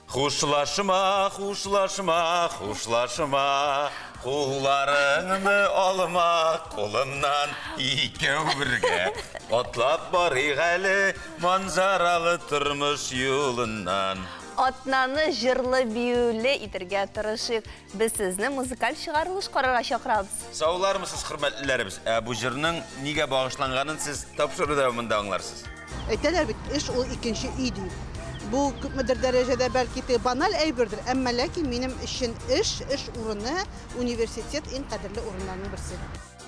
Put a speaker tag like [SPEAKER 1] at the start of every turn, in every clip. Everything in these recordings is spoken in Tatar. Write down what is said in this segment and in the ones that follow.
[SPEAKER 1] Хушлашма, хушлашма, хушлашма, кулларыңны алма кулымнан, икәү бергә атлап барыйк әле манзаралы тормыш юлыннан.
[SPEAKER 2] Атнаны җырлы биюле итәргә тырышыйк. Без сезне музыкаль чыгарылыш карарга чакырабыз.
[SPEAKER 1] Саулармысыз, хөрмәтлеләребез? Ә бу җырның нигә багышланганын сез тапшыру дәвамында аңларсыз.
[SPEAKER 3] Әйтәләр бит, эш ул икенче өй дип. Бу күпмедер дәрәҗәдә бәлки теге баналь әйбердер, әмма ләкин минем өчен эш, эш урыны, университет иң кадерле урыннарның берсе.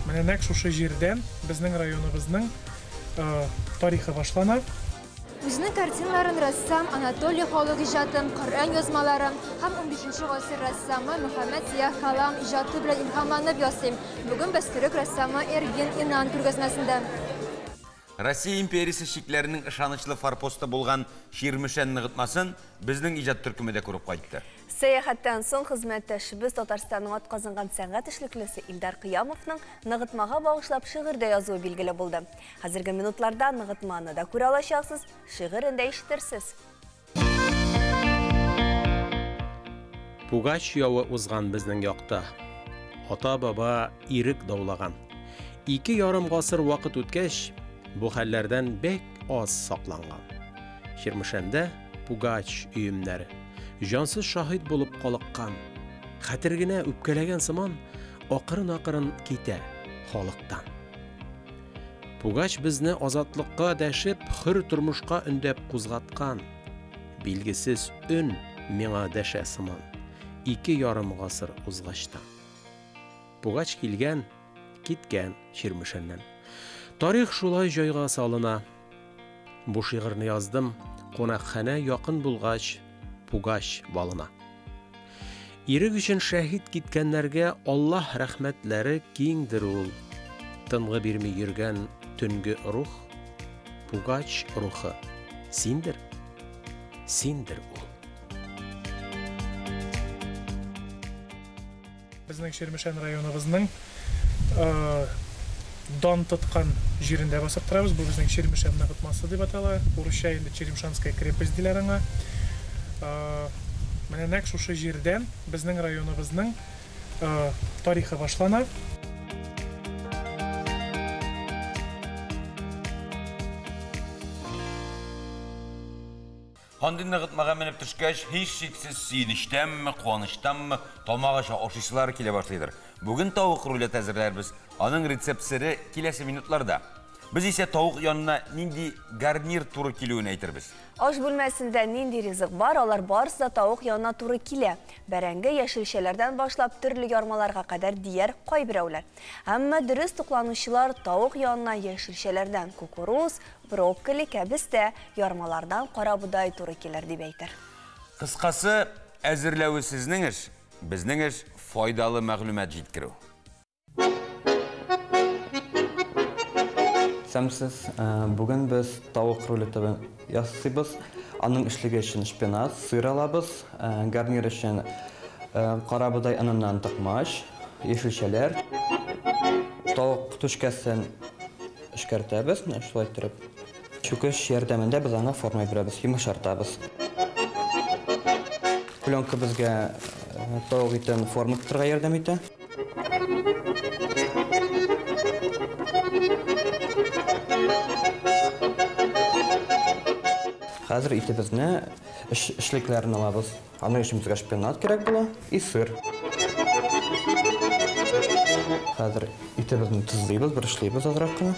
[SPEAKER 4] Менә нәкъ шушы җирдән безнең районыбызның тарихы башлана.
[SPEAKER 5] Үзенең картиналарын рәссам Анатолий халык иҗатын, Коръән язмалары һәм 15 гасыр рәссамы Мөхәммәд Сиях Калам иҗаты белән илһамланып ясый. Бүген без төрек рәссамы Эргин Инан күргәзмәсендә.
[SPEAKER 1] Россия империясе чикләренең ышанычлы форпосты булган Чирмешән ныгытмасын безнең иҗат төркеме дә күреп кайтты.
[SPEAKER 2] Сәяхәттән соң хезмәттәшебез Татарстанның атказанган сәнгать эшлеклесе Илдар Кыямовның ныгытмага багышлап шигырь дә язуы билгеле булды. Хәзерге минутларда ныгытманы да күрә алачаксыз, шигырен дә ишетерсез.
[SPEAKER 6] Пугач явы узган безнең якта. Ата-баба ирек даулаган. 2,5 гасыр вакыт үткәч, бу хәлләрдән бик аз сакланган. Чирмешәндә Пугач өемнәре җансыз шаһит булып калыккан. Хәтер генә үпкәләгән сыман акрын-акрын китә халыктан. Пугач безне азатлыкка дәшеп, хөр тормышка өндәп кузгаткан. Билгесез өн миңа дәшә сыман. 2,5 гасыр узгачтан. Пугач килгән, киткән Чирмешәннән. Тарих шулай җайга салына. Бу шигырьне яздым, кунакханә якын булгач, Пугач балына. Ирек өчен шәһит киткәннәргә Аллаһ рәхмәтләре киңдер ул. Тынгы бирми йөргән төнге рух, Пугач рухы, синдер, синдер ул.
[SPEAKER 4] Безнең Чирмешән районыбызның дан тоткан җирендә басып торабыз. Бу безнең Чирмешән ныгытмасы дип атала. Урысча инде Черемшанская крепость диләр аңа. Менә нәкъ шушы җирдән безнең районыбызның тарихы башлана.
[SPEAKER 1] Андый ныгытмага менеп төшкәч, һичшиксез сөенечтәнме, куаныштанмы, тамак аша ашыйсылар килә башлыйдыр. Бүген тавык рулет әзерләрбез. Аның рецепт сере киләсе минутларда. Без исә тавык янына нинди гарнир туры килүен әйтербез.
[SPEAKER 2] Аш бүлмәсендә нинди ризык бар, алар барысы да тавык янына туры килә. Бәрәңге, яшелчәләрдән башлап төрле ярмаларга кадәр дияр кайберәүләр. Әмма дөрес тукланучылар тавык янына яшелчәләрдән кукуруз, брокколи, кәбестә, ярмалардан карабодай туры килер дип әйтер.
[SPEAKER 1] Кыскасы, әзерләве сезнең эш, безнең эш файдалы мәгълүмат җиткерү.
[SPEAKER 7] Сәмсез, бүген без тавык рулеты ясыйбыз. Аның эшлеге өчен шпинат, сыр алабыз, гарнир өчен карабодай оныннан токмач, яшелчәләр. Тавык түшкәсен эшкәртәбез, менә шулай иттереп. Чүкеч ярдәмендә без аңа форма бирәбез, йомшартабыз. Пленка безгә тавык итен форма тотырга ярдәм итә. Хәзер итебезне эшлекләрен алабыз. Аның өчен безгә шпинат кирәк була и сыр. Хәзер итебезне тозлыйбыз, борычлыйбыз азрак кына.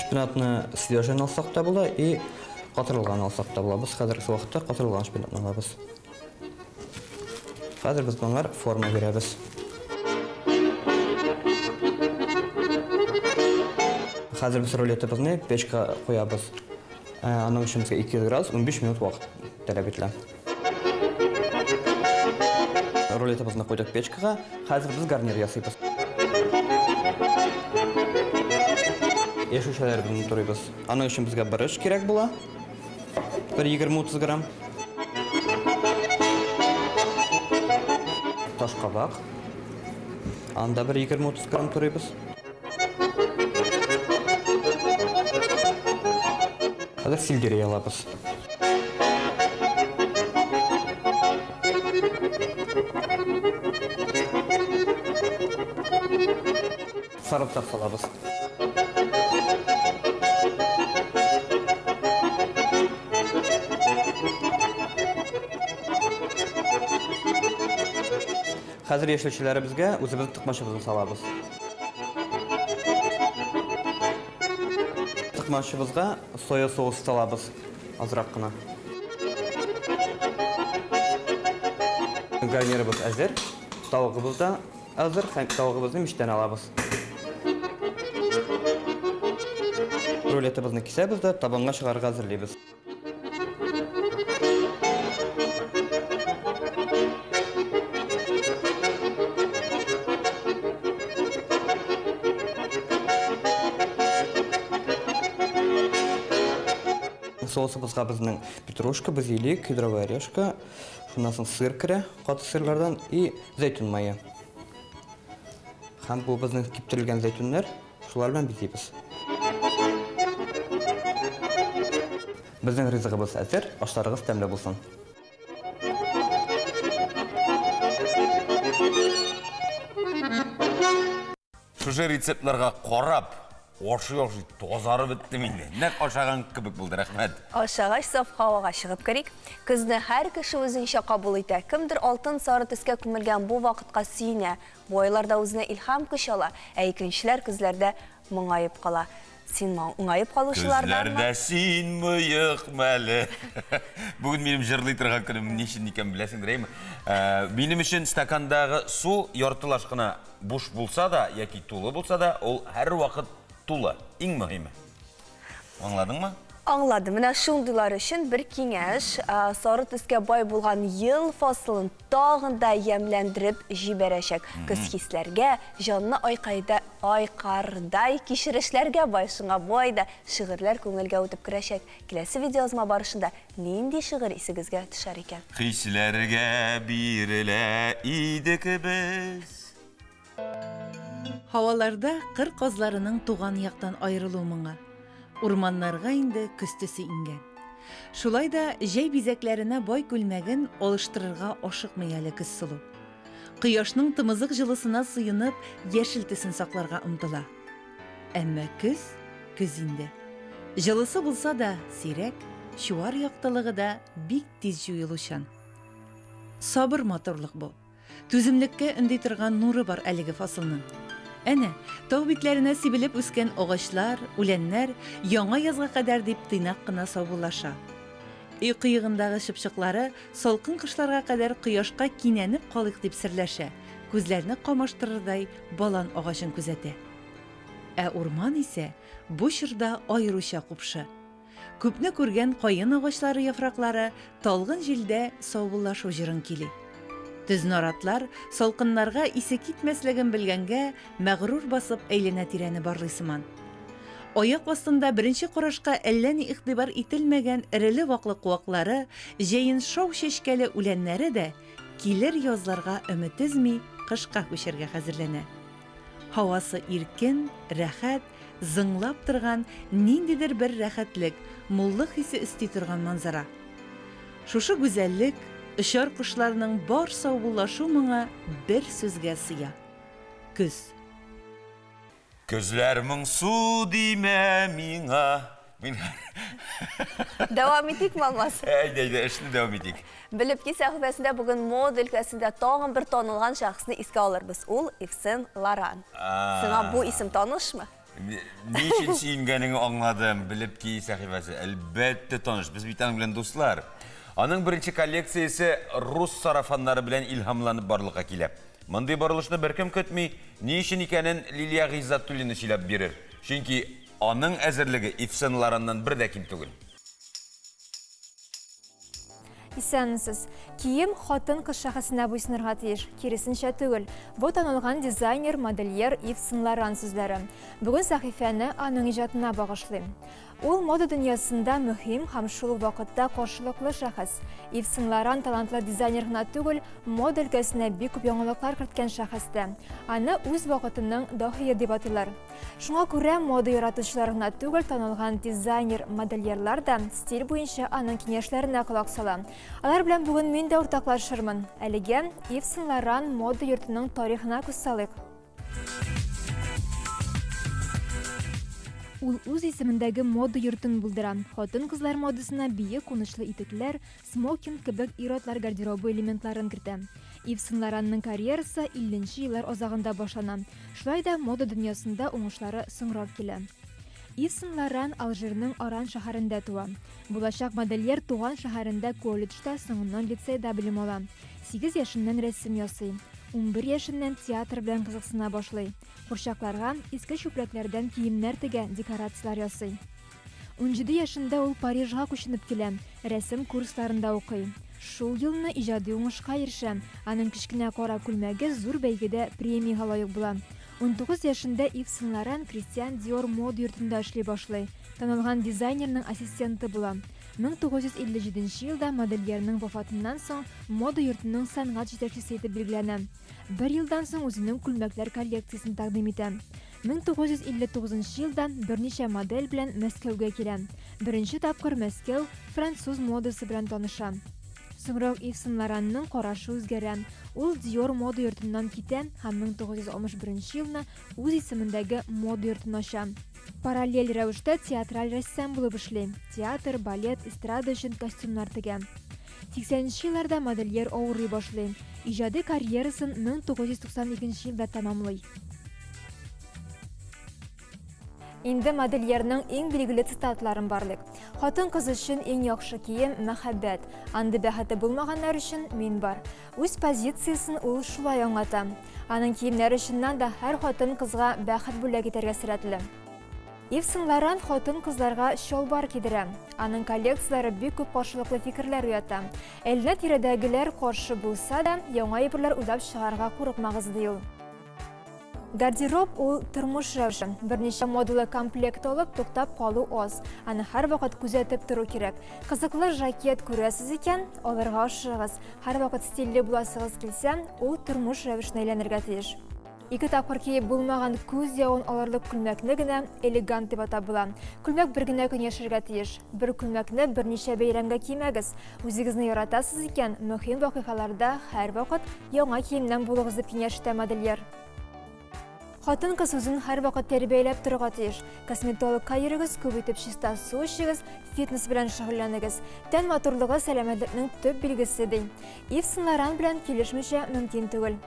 [SPEAKER 7] Шпинатны свежий алсак та була и катырылган алсак та була. Без хәзерге вакытта катырылган шпинатны алабыз. Хәзер без моңар форма бирәбез. Хәзер без рулетыбызны печкә куябыз. Аның өчен безгә 200 градус 15 минут вакыт таләп ителә. Рулетыбызны куйдык печкага. Хәзер без гарнир ясыйбыз. Яшелчәләрне турыйбыз. Аның өчен безгә борыч кирәк була. Бер 20-30 грамм. Ташкабак. Анда бер 20-30 грамм турыйбыз. Хәзер сельдерей алабыз. Сарымсак салабыз. Хәзер яшелчәләребезгә үзебезнең токмачыбызны салабыз. Токмачыбызга соя соусы салабыз азрак кына. Гарнирыбыз әзер, тавыгыбыз да әзер һәм тавыгыбызны мичтән алабыз. Рулетыбызны кисәбез дә табынга чыгарырга әзерлибез. Соусыбызга безнең петрушка, базилик, кедровая орешка, шуннан соң сыр керә, каты сырлардан и зәйтүн мае. Һәм бу безнең киптерелгән зәйтүннәр, шулар белән бизибез. Безнең ризыгыбыз әзер, ашларыгыз тәмле булсын.
[SPEAKER 1] Шушы рецептларга карап, ашый-ашый тазарып беттем инде. Нәкъ ашаган кебек булды, рәхмәт.
[SPEAKER 2] Ашагач саф һавага чыгып керик. Көзне һәр кеше үзенчә кабул итә. Кемдер алтын сары төскә күмелгән бу вакытка сөенә. Бу айларда үзенә илһам көч ала, ә икенчеләр көзләрдә моңаеп кала. Син моңаеп калучыларданмы?
[SPEAKER 1] Көзләрдә син мыек мәле. Бүген минем җырлый торган көнем ни өчен икән беләсеңдер, әйме? Минем өчен стакандагы су яртылаш кына буш булса да яки тулы булса да, ул һәрвакыт тулы. Иң мөһиме. Аңладыңмы?
[SPEAKER 2] Аңладым. Менә шундыйлар өчен бер киңәш, сары төскә бай булган ел фасылын тагын да ямьләндереп җибәрәчәк. Көз хисләргә, җанны айкардай кичерешләргә бай. Шуңа бу айда шигырьләр күңелгә үтеп керәчәк. Киләсе видеоязма барышында нинди шигырь исегезгә төшәр икән?
[SPEAKER 1] Хисләргә бирелә идек без.
[SPEAKER 8] Һаваларда кыр казларының туган яктан аерылу моңы. Урманнарга инде көз төсе иңгән. Шулай да җәй бизәкләренә бай күлмәген алыштырырга ашыкмый әле көз сылу. Кояшның тымызык җылысына сыенып, яшел төсен сакларга омтыла. Әмма көз, көз инде. Җылысы булса да сирәк, чуар яктылыгы да бик тиз җуелучан. Сабыр матурлык бу. Түземлеккә өнди торган нуры бар әлеге фасылның. Әнә, тау битләренә сибелеп үскән агачлар, үләннәр яңа язга кадәр дип тыйнак кына саубуллаша. Өй кыегындагы чыпчыклары салкын кышларга кадәр кояшка кинәнеп калыйк дип серләшә, күзләрне камаштырырдай балан агачын күзәтә. Ә урман исә бу чорда аеруча купшы. Күпне күргән каен агачлары яфраклары талгын җилдә саубуллашу җырын кили. Төз наратлар салкыннарга исе китмәслеген белгәнгә мәгърур басып әйләнә тирәне барлый сыман. Аяк астында беренче карашка әллә ни игътибар ителмәгән эреле ваклы куаклары, җәен шау чәчкәле үләннәре дә килер язларга өмет өзми кышка күчәргә хәзерләнә. Һавасы иркен, рәхәт, зыңлап торган ниндидер бер рәхәтлек, муллык хисе өсти торган манзара. Шушы гүзәллек, очар кошларның бар саубуллашу моңа бер сүзгә сыя. Көз.
[SPEAKER 1] Көзләр моңсу димә миңа.
[SPEAKER 2] Дәвам итик, Алмаз?
[SPEAKER 1] Әйдә, әйдә, эшне дәвам итик.
[SPEAKER 2] Белеп ки сәхифәсендә бүген мода өлкәсендә тагын бер танылган шәхесне искә алырбыз. Ул Ив Сен Лоран. Сиңа бу исем танышмы?
[SPEAKER 1] Ни өчен сөенгәнеңне аңладым. Белеп ки сәхифәсе әлбәттә таныш. Без бит аның белән дуслар. Аның беренче коллекциясе рус сарафаннары белән илһамланып барлыкка килә. Мондый борылышны беркем көтми. Ни өчен икәнен Лилия Гыйззатуллина сөйләп бирер. Чөнки аның әзерлеге Ив Сен Лораннан бер дә ким түгел.
[SPEAKER 5] Исәнмесез. Кием хатын-кыз шәхесенә буйсынырга тиеш, киресенчә түгел. Бу танылган дизайнер, модельер Ив Сен-Лоран сүзләре. Бүген сәхифәне аның иҗатына багышлыйм. Ул мода дөньясында мөһим һәм шул ук вакытта каршылыклы шәхес. Ив Сен-Лоран талантлы дизайнер гына түгел, мода өлкәсенә бик күп яңалыклар керткән шәхес тә. Аны үз вакытының даһие дип атыйлар. Шуңа күрә мода яратучылар гына түгел, танылган дизайнер, модельерлар да стиль буенча аның киңәшләренә колак сала. Алар белән бүген мин дә уртаклашырмын. Әлегә Ив Сен-Лоран мода йортының тарихына күз салыйк. Ул үз исемендәге мода йортын булдыра. Хатын-кызлар модасына биек кунычлы итекләр, смокинг кебек ир-атлар гардеробы элементларын кертә. Ив Сен-Лоранның карьерасы 50 нче еллар азагында башлана. Шулай да мода дөньясында уңышлары соңрак килә. Ив Сен-Лоран Алжирның Оран шәһәрендә туа. Булачак модельер туган шәһәрендә колледжда, соңыннан лицейда белем ала. Сигез яшеннән рәсем ясый. 11 яшеннән театр белән кызыксына башлый. Курчакларга иске чүпрәкләрдән киемнәр тегә, декорацияләр ясый. 17 яшендә ул Парижга күченеп килә, рәсем курсларында укый. Шул елны иҗади уңышка ирешә, аның кечкенә кара күлмәге зур бәйгедә премиягә лаек була. 19 яшендә Ив Сен-Лоран Кристиан Диор мода йортында эшли башлый, танылган дизайнерның ассистенты була. 1957 елда модельерның вафатыннан соң мода йортының сәнгать җитәкчесе итеп билгеләнә. Бер елдан соң үзенең күлмәкләр коллекциясен тәкъдим итә. 1959 елда берничә модель белән Мәскәүгә килә. Беренче тапкыр Мәскәү француз модасы белән таныша. Соңрак Ив Сен-Лоранның карашы үзгәрә. Ул Dior мода йортыннан китә һәм 1961 елны үз исемендәге мода йортын ача. Параллель рәвештә театраль рәссам булып эшли. Театр, балет, эстрада өчен костюмнар тегә. 80 нче елларда модельер авырый башлый. Иҗади карьерасын 1992 елда тәмамлый. Инде модельерның иң билгеле цитатларын барлыйк. Хатын-кыз өчен иң яхшы кием, мәхәббәт. Андый бәхете булмаганнар өчен мин бар. Үз позициясен ул шулай аңлата. Аның киемнәре чыннан да һәр хатын-кызга бәхет бүләк итәргә сәләтле. Ив Сен-Лоран хатын-кызларга чалбар кидерә. Аның коллекцияләре бик күп каршылыклы фикерләр уята. Әллә тирәдәгеләр каршы булса да, яңа әйберләр уйлап чыгарырга курыкмагыз, ди ул. Гардероб ул тормыш рәвеше. Берничә модалы комплект алып, туктап калу аз. Аны һәрвакыт күзәтеп тору кирәк. Кызыклы жакет күрәсез икән, алырга ашыгыгыз. Һәрвакыт стильле буласыгыз килсә, ул тормыш рәвешенә әйләнергә тиеш. Ике тапкыр киеп булмаган күз явын алырлык күлмәкне генә элегант дип атап була. Күлмәк бер генә көн яшәргә тиеш. Бер күлмәкне берничә бәйрәмгә кимәгез. Үзегезне яратасыз икән, мөһим вакыйгаларда һәрвакыт яңа киемнән булыгыз дип киңәш итә модельер. Хатын-кыз үзен һәрвакыт тәрбияләп торырга тиеш. Косметологка йөрегез, күп итеп чиста су эчегез, фитнес белән шөгыльләнегез. Тән матурлыгы сәламәтлекнең төп билгесе, ди. Ив Сен-Лоран белән килешмичә мөмкин түгел.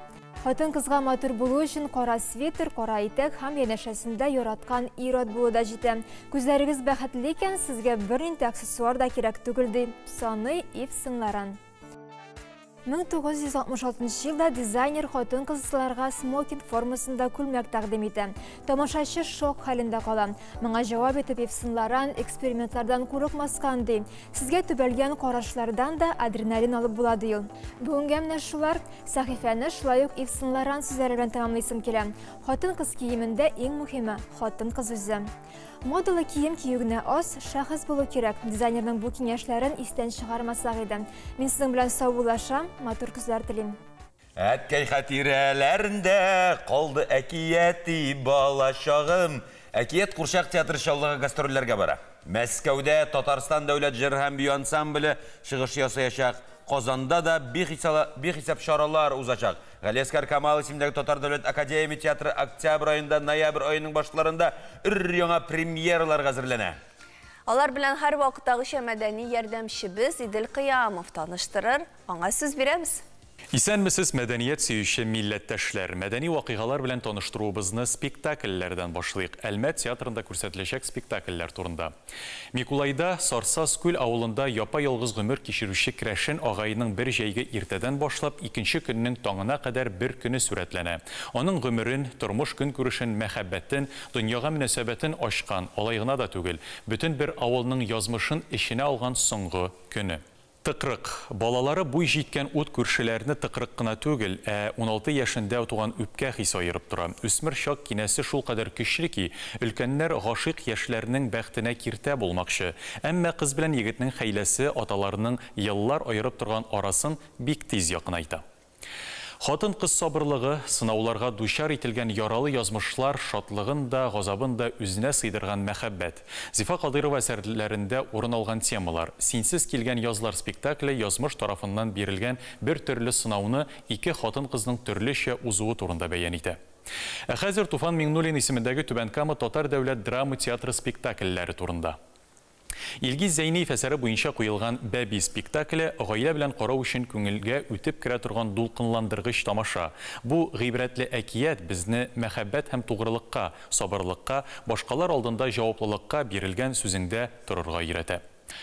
[SPEAKER 5] Хатын-кызга матур булу өчен кара свитер, кара итәк һәм янәшәсендә яраткан ир-ат булу да җитә. Күзләрегез бәхетле икән, сезгә бернинди аксессуар да кирәк түгел, ди саный Ив Сен-Лоран. 1966 елда дизайнер хатын-кызларга смокинг формасында күлмәк тәкъдим итә. Тамашачы шок хәлендә кала. Моңа җавап итеп Ив Сен-Лоран экспериментлардан курыкмаска өнди. Сезгә төбәлгән карашлардан да адреналин алып була, ди ул. Бүгенгә менә шулар. Сәхифәне шулай ук Ив Сен-Лоран сүзләре белән тәмамлыйсым килә. Хатын-кыз киемендә иң мөһиме, хатын-кыз үзе. Модалы кием кию генә аз, шәхес булу кирәк. Дизайнерның бу киңәшләрен истән чыгармасак иде. Мин сезнең белән саубуллашам, матур көзләр телим.
[SPEAKER 1] Әткәй хатирәләрендә калды әкияти балачагым. Әкият курчак театры Чаллыга гастрольләргә бара. Мәскәүдә Татарстан дәүләт җыр һәм бию ансамбле чыгыш ясаячак. Казанда да бихисап чаралар узачак. Галиәсгар Камал исемендәге Татар дәүләт академия театры октябрь аенда, ноябрь аеның башларында өр-яңа премьераларга әзерләнә.
[SPEAKER 2] Алар белән һәр вакыттагыча мәдәни ярдәмчебез Идел Кыямов таныштырыр. Аңа сүз бирәбез.
[SPEAKER 9] Исәнмесез, мәдәният сөюче милләттәшләр. Мәдәни вакыйгалар белән таныштыруыбызны спектакльләрдән башлыйк. Әлмәт театрында күрсәтеләчәк спектакльләр турында. Микулайда Сарсаз күл авылында япа ялгыз гомер кичерүче керәшен агайның бер җәйге иртәдән башлап икенче көннең таңына кадәр бер көне сурәтләнә. Аның гомерен, тормыш көнкүрешен, мәхәббәтен, дөньяга мөнәсәбәтен ачкан, алай гына да түгел, бөтен бер авылның язмышын эченә алган соңгы көне. Тыкрык. Балалары буй җиткән ут күршеләрне тыкрык кына түгел, ә 16 яшендә туган үпкә хисе аерып тора. Үсмер чак кинәсе шулкадәр көчле ки, өлкәннәр гашыйк яшьләрнең бәхетенә киртә булмакчы. Әмма кыз белән егетнең хәйләсе аталарының еллар аерып торган арасын бик тиз якынайта. Хатын-кыз сабырлыгы, сынауларга дучар ителгән яралы язмышлар шатлыгын да, газабын да үзенә сыйдырган мәхәббәт. Зифа Кадыйрова әсәрләрендә урын алган темалар. Синсез килгән язлар спектакле язмыш тарафыннан бирелгән бер төрле сынауны ике хатын-кызның төрлечә узуы турында бәян итә. Ә хәзер Туфан Миңнуллин исемендәге Түбән Кама татар дәүләт драма театры спектакльләре турында. Илгиз Зәйниев әсәре буенча куелган Бәби спектакле гаилә белән карау өчен күңелгә үтеп керә торган дулкынландыргыч тамаша. Бу гыйбрәтле әкият безне мәхәббәт һәм тугрылыкка, сабырлыкка, башкалар алдында җаваплылыкка бирелгән сүзеңдә торырга өйрәтә.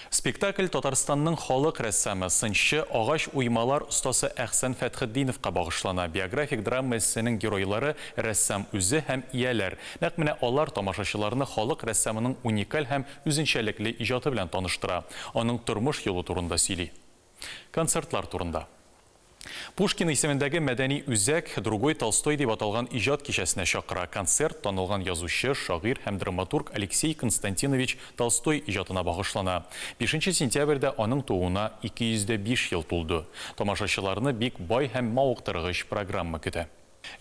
[SPEAKER 9] Спектакль Татарстанның халык рәссамы, сынчы, агач уймалар остасы Әхсән Фәтхетдиновка багышлана. Биографик драма эссеның геройлары рәссам үзе һәм ияләр. Нәкъ менә алар тамашачыларны халык рәссамының уникаль һәм үзенчәлекле иҗаты белән таныштыра. Аның тормыш юлы турында сөйли. Концертлар турында. Пушкин исемендәге мәдәни үзәк Другой Толстой дип аталган иҗат кичәсенә чакыра. Концерт танылган язучы, шагыйрь һәм драматург Алексей Константинович Толстой иҗатына багышлана. 5 сентябрьдә аның тууына 205 ел тулды. Тамашачыларны бик бай һәм мавыктыргыч программа көтә.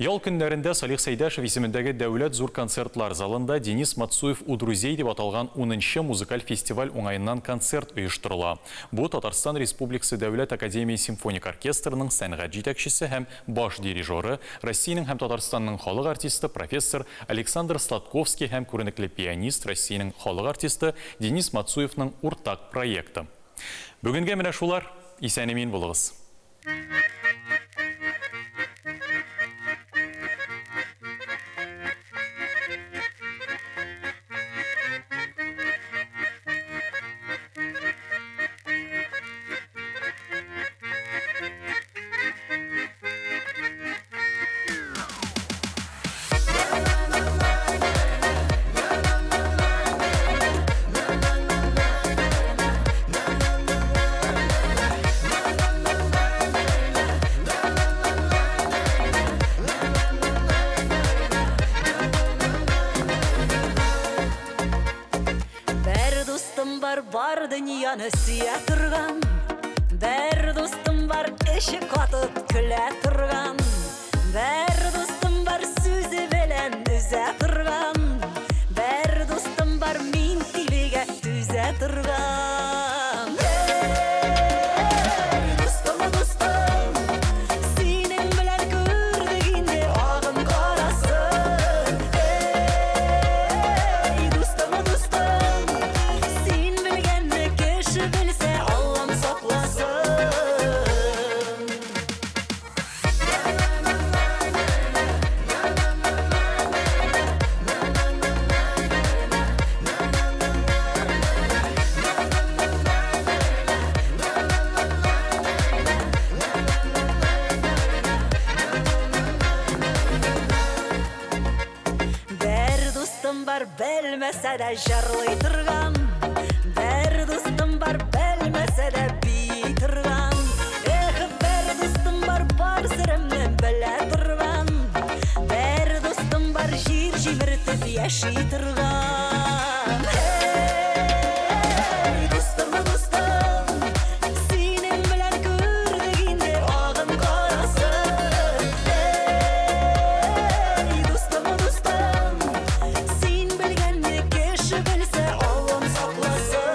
[SPEAKER 9] Ял көннәрендә Салих Сәйдәшев исемендәге Дәүләт зур концертлар залында Денис Мацуев у друзей дип аталган 10нчы музыкаль фестиваль уңаеннан концерт оештырыла. Бу Татарстан Республикасы Дәүләт академия симфоник оркестрының сәнгать җитәкчесе һәм баш дирижеры, Россиянең һәм Татарстанның халык артисты профессор Александр Сладковский һәм күренекле пианист Россиянең халык артисты Денис Мацуевның уртак проекты. Бүгенгә менә шулар. Исән-имин булыгыз.
[SPEAKER 10] Бар дөньяны сөя торган, бер дустым бар, эше катып көлә торган, бер дустым бар, сүзе белән өзә торган, бер дустым бар, мин тилегә түзә торган. Эй, дустым, дустым, синең белән күрдек инде агын карасын. Эй, дустым, дустым, син белгәнне кеше белсә, Аллам сакласын. Бер дустым бар, белмәсә дә җырлый торган, бер дустым бар, белмәсә дә бии торган. Эх, бер дустым бар, бар серемне белә торган, бер дустым бар, җир җимертеп яши торган. Эй, дустым, дустым, синең белән күрдек инде агын карасын. Эй, дустым, дустым, син белгәнне кеше белсә, Аллам сакласын.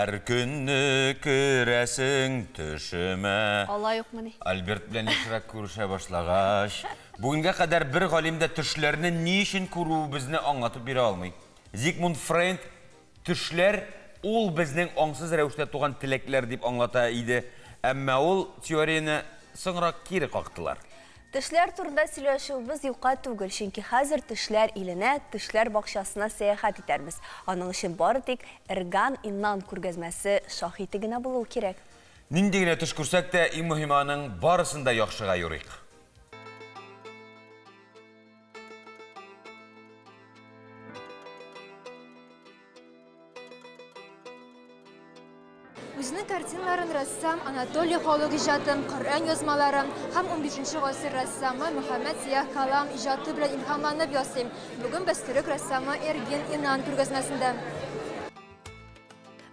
[SPEAKER 1] Һәр көнне керәсең төшемә.
[SPEAKER 2] Алай укмыни?
[SPEAKER 1] Альберт белән ешрак күрешә башлагач, бүгенгә кадәр бер галим дә төшләрне ни өчен күрүебезне аңлатып бирә алмый. Зигмунд Фрейд төшләр ул безнең аңсыз рәвештә туган теләкләр дип аңлата иде. Әмма ул теорияне соңрак кире кактылар.
[SPEAKER 2] Төшләр турында сөйләшүебез юкка түгел, чөнки хәзер төшләр иленә, төшләр бакчасына сәяхәт итәрбез. Аның өчен бары тик Эрган Иннан күргәзмәсе шаһиты генә булу кирәк.
[SPEAKER 1] Нинди генә төш күрсәк тә, иң мөһиме аның барысын да яхшыга юрыйк.
[SPEAKER 5] Үзенең картиналарын рәссам Анатолий халык иҗатын, Коръән язмалары һәм 15 гасыр рәссамы Мөхәммәд Сиях Калам иҗаты белән илһамланып ясыйм. Бүген без төрек рәссамы Эргин Инан күргәзмәсендә.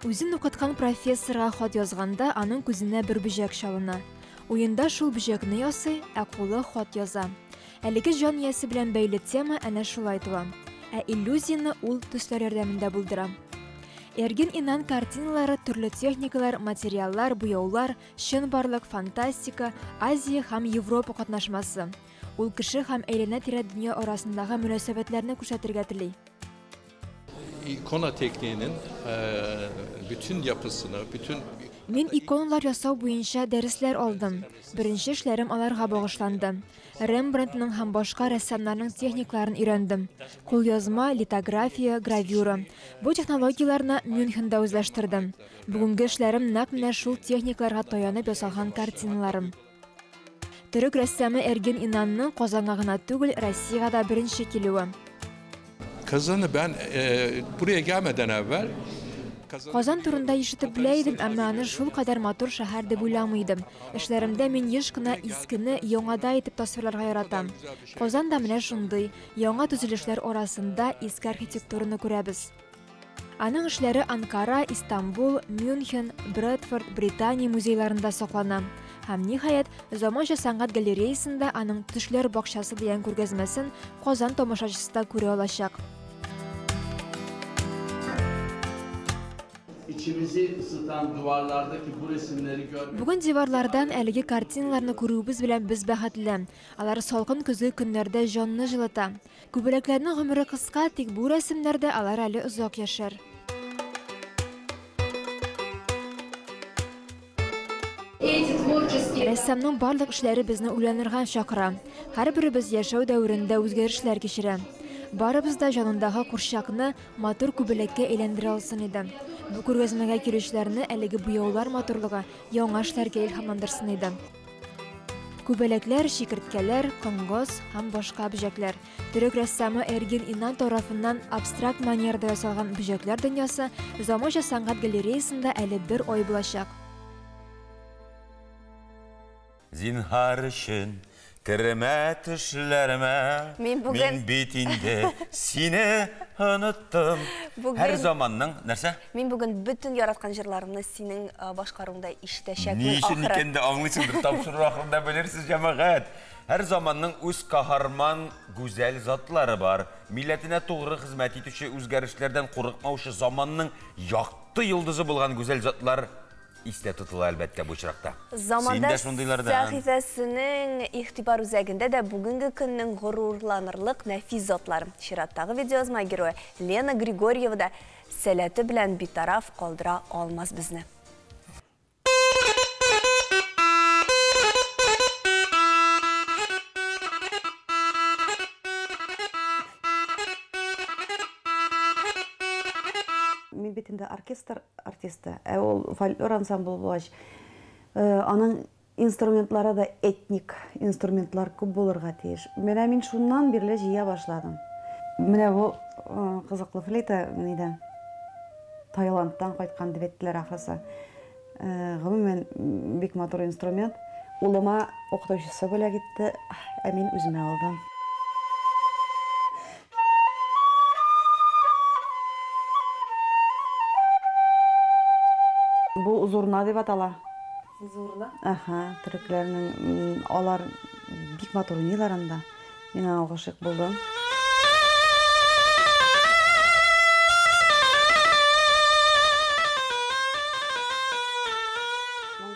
[SPEAKER 5] Үзен укыткан профессорга хат язганда аның күзенә бер бөҗәк чалына. Уенда шул бөҗәкне ясый, ә кулы хат яза. Әлеге җан иясе белән бәйле тема әнә шулай туа. Ә иллюзияне ул төсләр ярдәмендә булдыра. Эргин Инан картиналары төрле техникалар, материаллар, буяулар, чынбарлык, фантастика, Азия һәм Европа катнашмасы. Ул кеше һәм әйләнә-тирә дөнья арасындагы мөнәсәбәтләрне күрсәтергә тели.
[SPEAKER 11] İkona tekniğinin bütün yapısını, bütün
[SPEAKER 5] Мин иконалар ясау буенча дәресләр алдым. Беренче эшләрем аларга багышланды. Рембрандтның һәм башка рәссамнарның техникларын өйрәндем. Кулъязма, литография, гравюра. Бу технологияләрне Мюнхенда үзләштердем. Бүгенге эшләрем нәкъ менә шул техникларга таянып ясалган картиналарым. Төрек рәссамы Эргин Инанның Казанга гына түгел, Россиягә дә беренче килүе.
[SPEAKER 11] Kazanı ben buraya gelmeden evvel
[SPEAKER 5] Казан турында ишетеп белә идем, әмма аны шул кадәр матур шәһәр дип уйламый идем. Эшләремдә мин еш кына искене яңада итеп тасвирларга яратам. Казан да менә шундый, яңа төзелешләр арасында иске архитектураны күрәбез. Аның эшләре Анкара, Истанбул, Мюнхен, Брэдфорд, Британия музейларында саклана. Һәм ниһаять, заманча сәнгать галереясында аның Төшләр бакчасы дигән күргәзмәсен Казан тамашачысы да күрә алачак.
[SPEAKER 12] İçimizi ısıtan duvarlardaki bu resimleri görmek...
[SPEAKER 5] Бүген диварлардан әлеге картиналарны күрүебез белән без бәхетле. Алар салкын көзге көннәрдә җанны җылыта. Күбәләкләрнең гомере кыска, тик бу рәсемнәрдә алар әле озак яшәр. Рәссамның барлык эшләре безне уйланырга чакыра. Һәрберебез яшәү дәверендә үзгәрешләр кичерә. Барыбыз да җанындагы курчакны матур күбәләккә әйләндерә алсын иде. Бу күргәзмәгә килүчеләрне әлеге буяулар матурлыгы яңа эшләргә илһамландырсын иде. Күбәләкләр, чикерткәләр, коңгыз һәм башка бөҗәкләр. Төрек рәссамы Эргин Инан тарафыннан абстракт манерда ясалган бөҗәкләр дөньясы заманча сәнгать галереясында әле бер ай булачак.
[SPEAKER 1] Зинһар өчен кермә төшләремә.
[SPEAKER 2] Мин бүген
[SPEAKER 1] Мин бит инде сине оныттым. Һәр заманның нәрсә?
[SPEAKER 2] Мин бүген бөтен яраткан җырларымны синең башкаруыңда ишетәчәкмен.
[SPEAKER 1] Ни өчен икәнен дә аңлыйсыңдыр, тапшыру ахырында белерсез, җәмәгать. Һәр заманның үз каһарман гүзәл затлары бар. Милләтенә тугры хезмәт итүче, үзгәрешләрдән курыкмаучы заманның якты йолдызы булган гүзәл затлар истә тотыла әлбәттә бу очракта.
[SPEAKER 2] Заманда сәхифәсенең игътибар үзәгендә дә бүгенге көннең горурланырлык нәфис затлары. Чираттагы видеоязма герое Лена Григорьева да сәләте белән битараф калдыра алмас безне.
[SPEAKER 13] Мин бит инде оркестр артисты, ә ул фольклор ансамбль булгач, аның инструментлары да этник инструментлар күп булырга тиеш. Менә мин шуннан бирле җыя башладым. Менә бу кызыклы флейта нидә? Таиландтан кайткан дип әйттеләр ахрысы. Гомумән бик матур инструмент. Улыма укытучысы бүләк итте, ә мин үземә алдым. Бу зурна дип атала.
[SPEAKER 14] Зурна?
[SPEAKER 13] Аха, төрекләрнең алар бик матур уйныйлар анда. Мин аңа гашыйк булдым.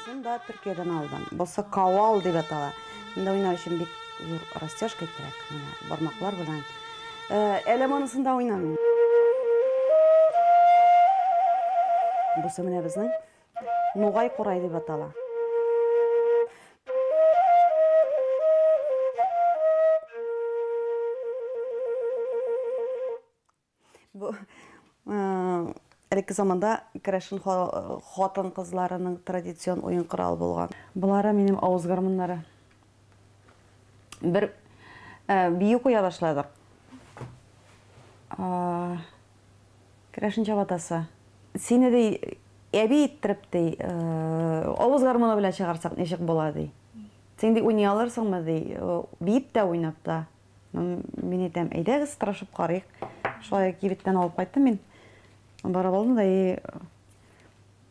[SPEAKER 13] Монысын да Төркиядән алдым. Бусы кавал дип атала. Монда уйнар өчен бик зур растяжка кирәк. Менә бармаклар белән. Әле монысын да уйнамыйм. Бусы менә безнең нугай курай дип атала. Бу элекке заманда керәшен хатын-кызларының традицион уен коралы булган. Болары минем авыз гармуннары. Бер бию куя башладык. Керәшен чабатасы. Сине ди әби иттереп ди, авыз гармуны белән чыгарсак ничек була ди. Син ди уйный алырсыңмы ди, биеп тә уйнап та. Мин әйтәм, әйдәгез, тырышып карыйк. Шулай кибеттән алып кайттым мин. Барып алдым да, и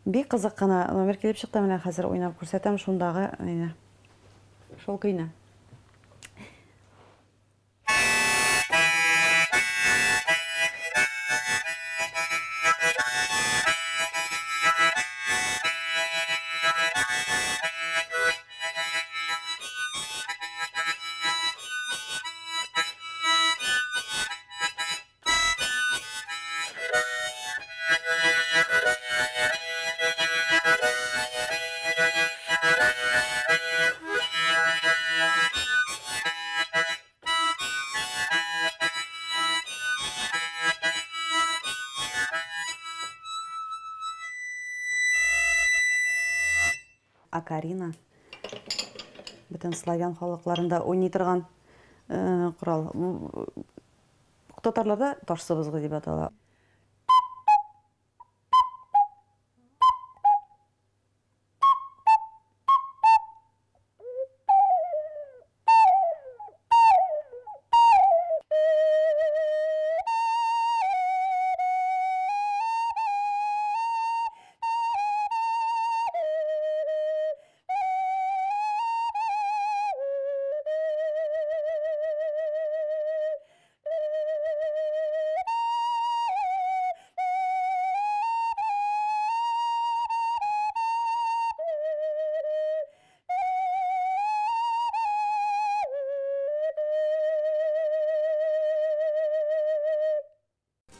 [SPEAKER 13] бик кызык кына номер килеп чыкты. Менә хәзер уйнап күрсәтәм шундагы нәйне. Шул көйне. Акарина бөтен славян халыкларында уйный торган корал. Татарларда таш сыбызгы дип атала.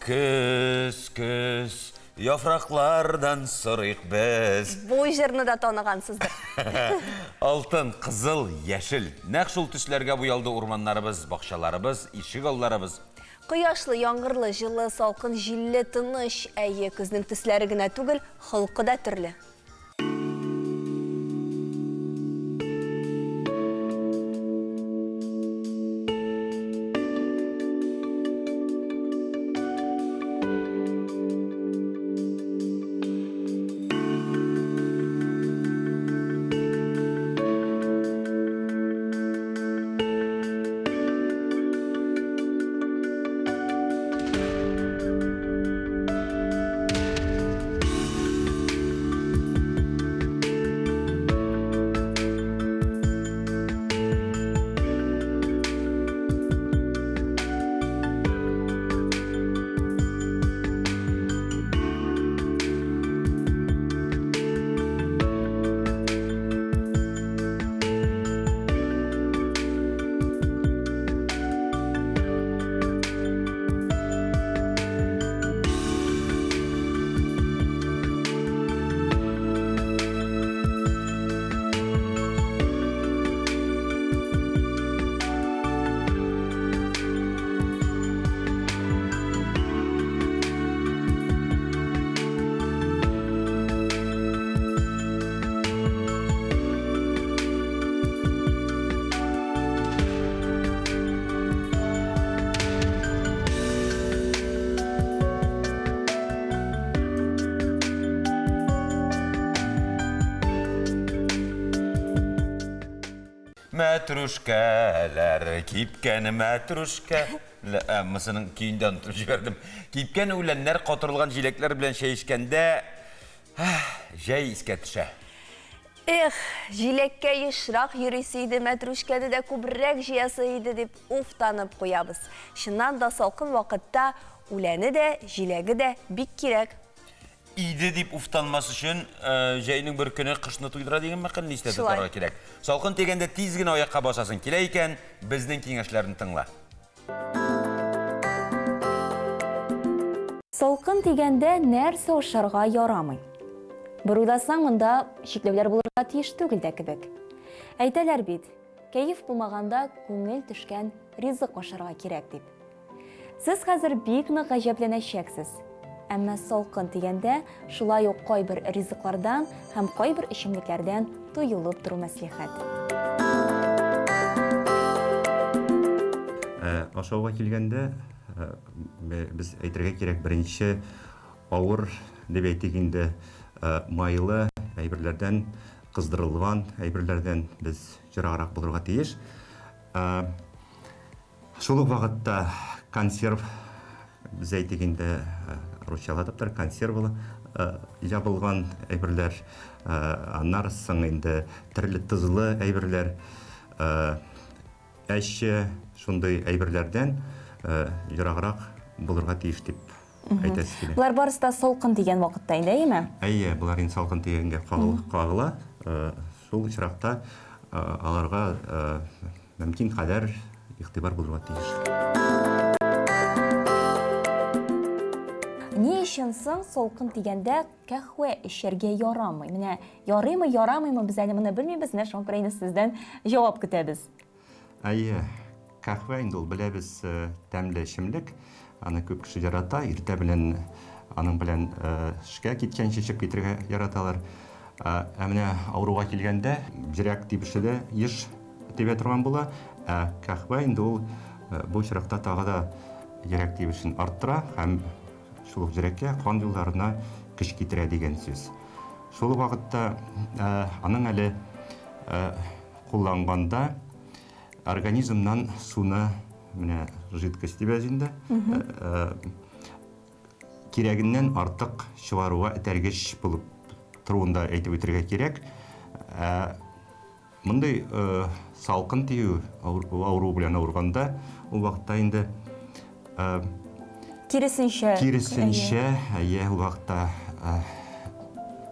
[SPEAKER 1] Көз, көз, яфраклардан сорыйк без.
[SPEAKER 2] Бу җырны да таныгансыздыр.
[SPEAKER 1] Алтын, кызыл, яшел. Нәкъ шул төсләргә буялды урманнарыбыз, бакчаларыбыз, ишек алларыбыз.
[SPEAKER 2] Кояшлы, яңгырлы, җылы, салкын, җилле, тыныч. Әйе, көзнең төсләре генә түгел, холкы да төрле.
[SPEAKER 1] Мәтрүшкәләр, кипкән мәтрүшкә. Мысының көендә онытып җибәрдем. Кипкән үләннәр катырылган җиләкләр белән чәй эчкәндә җәй искә төшә.
[SPEAKER 2] Эх, җиләккә ешрак йөрисе иде, мәтрүшкәне дә күбрәк җыясы иде дип уфтанып куябыз. Чыннан да салкын вакытта үләне дә, җиләге дә бик кирәк.
[SPEAKER 1] Иде дип уфтанмас өчен җәйнең бер көне кышны туйдыра дигән мәкальне истә тотарга кирәк. Салкын тигәндә тиз генә аякка басасың килә икән, безнең киңәшләрне тыңла.
[SPEAKER 2] Салкын тигәндә нәрсә ашарга ярамый? Бер уйласаң, монда чикләүләр булырга тиеш түгел дә кебек. Әйтәләр бит, кәеф булмаганда күңел төшкән ризык ашарга кирәк дип. Сез хәзер бик нык гаҗәпләнәчәксез. Әмма салкын дигәндә шулай ук кайбер ризыклардан һәм кайбер эчемлекләрдән тыелып тору мәслихәт.
[SPEAKER 14] Ашауга килгәндә, без әйтергә кирәк, беренче авыр дип әйтик инде, майлы әйберләрдән, кыздырылган әйберләрдән без җыраграк булырга тиеш. Шул ук вакытта консерв, без әйтик инде, русчалатып тор, консервалы ябылган әйберләр, аннары соң инде төрле тозлы әйберләр, әче шундый әйберләрдән ераграк булырга тиеш дип әйтәсе килә.
[SPEAKER 2] Болар барысы да салкын дигән вакытта инде, әйеме?
[SPEAKER 14] Әйе, болар инде салкын дигәнгә кагыла. Шул очракта аларга мөмкин кадәр игътибар булырга тиеш.
[SPEAKER 2] Ни өчен соң салкын дигәндә кәһвә эчәргә ярамый? Менә ярыймы, ярамыймы, без әле моны белмибез, менә шуңа күрә инде сездән җавап көтәбез.
[SPEAKER 14] Әйе, кәһвә инде ул беләбез тәмле эчемлек, аны күп кеше ярата, иртә белән аның белән эшкә киткәнче чыгып китәргә яраталар. Ә менә авыруга килгәндә йөрәк тибеше дә еш тибә торган була. Ә кәһвә инде ул бу очракта тагы да йөрәк тибешен арттыра һәм шул ук йөрәккә, кан юлларына көч китерә дигән сүз. Шул ук вакытта аның әле кулланганда организмнан суны, менә жидкость дибез инде, кирәгеннән артык чыгаруга этәргеч булып торуын да әйтеп үтәргә кирәк. Мондый салкын тию авыру белән авырганда, ул вакытта инде
[SPEAKER 2] киресенчә,
[SPEAKER 14] киресенчә, әйе, ул вакытта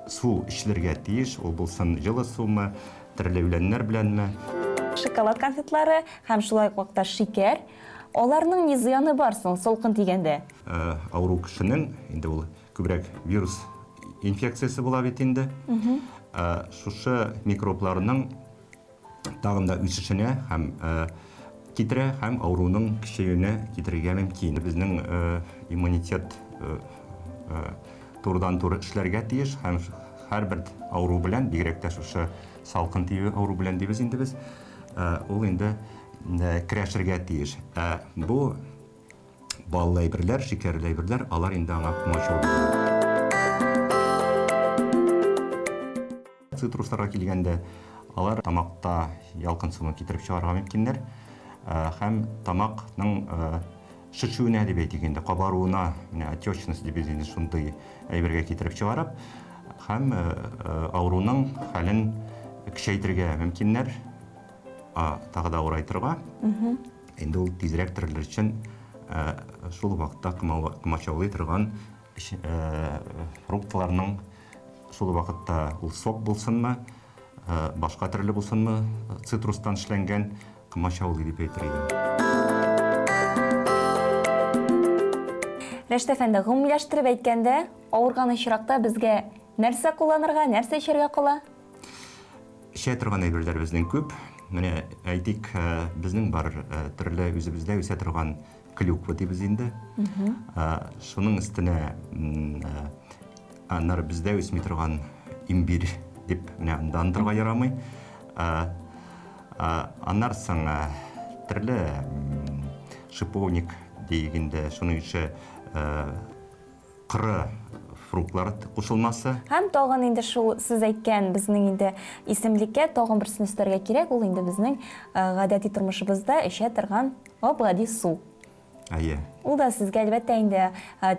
[SPEAKER 14] су эчелергә тиеш, ул булсын җылы сумы, төрле үләннәр беләнме.
[SPEAKER 2] Шоколад конфетлары һәм шулай ук вакытта шикәр, аларның ни зыяны бар соң салкын тигәндә?
[SPEAKER 14] Авыру кешенең инде ул күбрәк вирус инфекциясе була бит инде. Шушы микробларның тагын да үсешенә һәм китерә һәм авыруның көчәюенә китерергә мөмкин. Безнең иммунитет турыдан-туры эшләргә тиеш һәм һәрбер авыру белән, бигрәк тә шушы салкын тию авыру белән дибез инде без, ул инде көрәшергә тиеш. Ә бу баллы әйберләр, шикәрле әйберләр, алар инде аңа комачау. Цитрусларга килгәндә, алар тамакта ялкынсыну китереп чыгарга мөмкиннәр һәм тамакның шешүенә дип әйтик инде, кабаруына, менә отечность дип инде шундый әйбергә китереп чыгарып, һәм авыруның хәлен көчәйтергә мөмкиннәр, тагы да авырайтырга. Инде ул тизрәк терелер өчен шул вакытта комачаулый торган фруктларның шул вакытта ул сок булсынмы, башка төрле булсынмы, цитрустан эшләнгән комачаулый дип әйтер идем.
[SPEAKER 2] Рәшит әфәнде, гомумиләштереп әйткәндә, авырган очракта безгә нәрсә кулланырга, нәрсә эчәргә кала?
[SPEAKER 14] Эчә торган әйберләр безнең күп. Менә әйтик, безнең бар төрле үзебездә үсә торган клюква дибез инде. Шуның өстенә аннары бездә үсми торган имбирь дип менә андан торга ярамый. Аннары соң төрле шиповник дигәндә, шуның ише кыры фруктлар кушылмасы.
[SPEAKER 2] Һәм тагын инде шул сез әйткән безнең инде исемлеккә тагын берсен өстәргә кирәк, ул инде безнең гадәти тормышыбызда эчә торган гап-гади су.
[SPEAKER 14] Әйе.
[SPEAKER 2] Ул да сезгә әлбәттә инде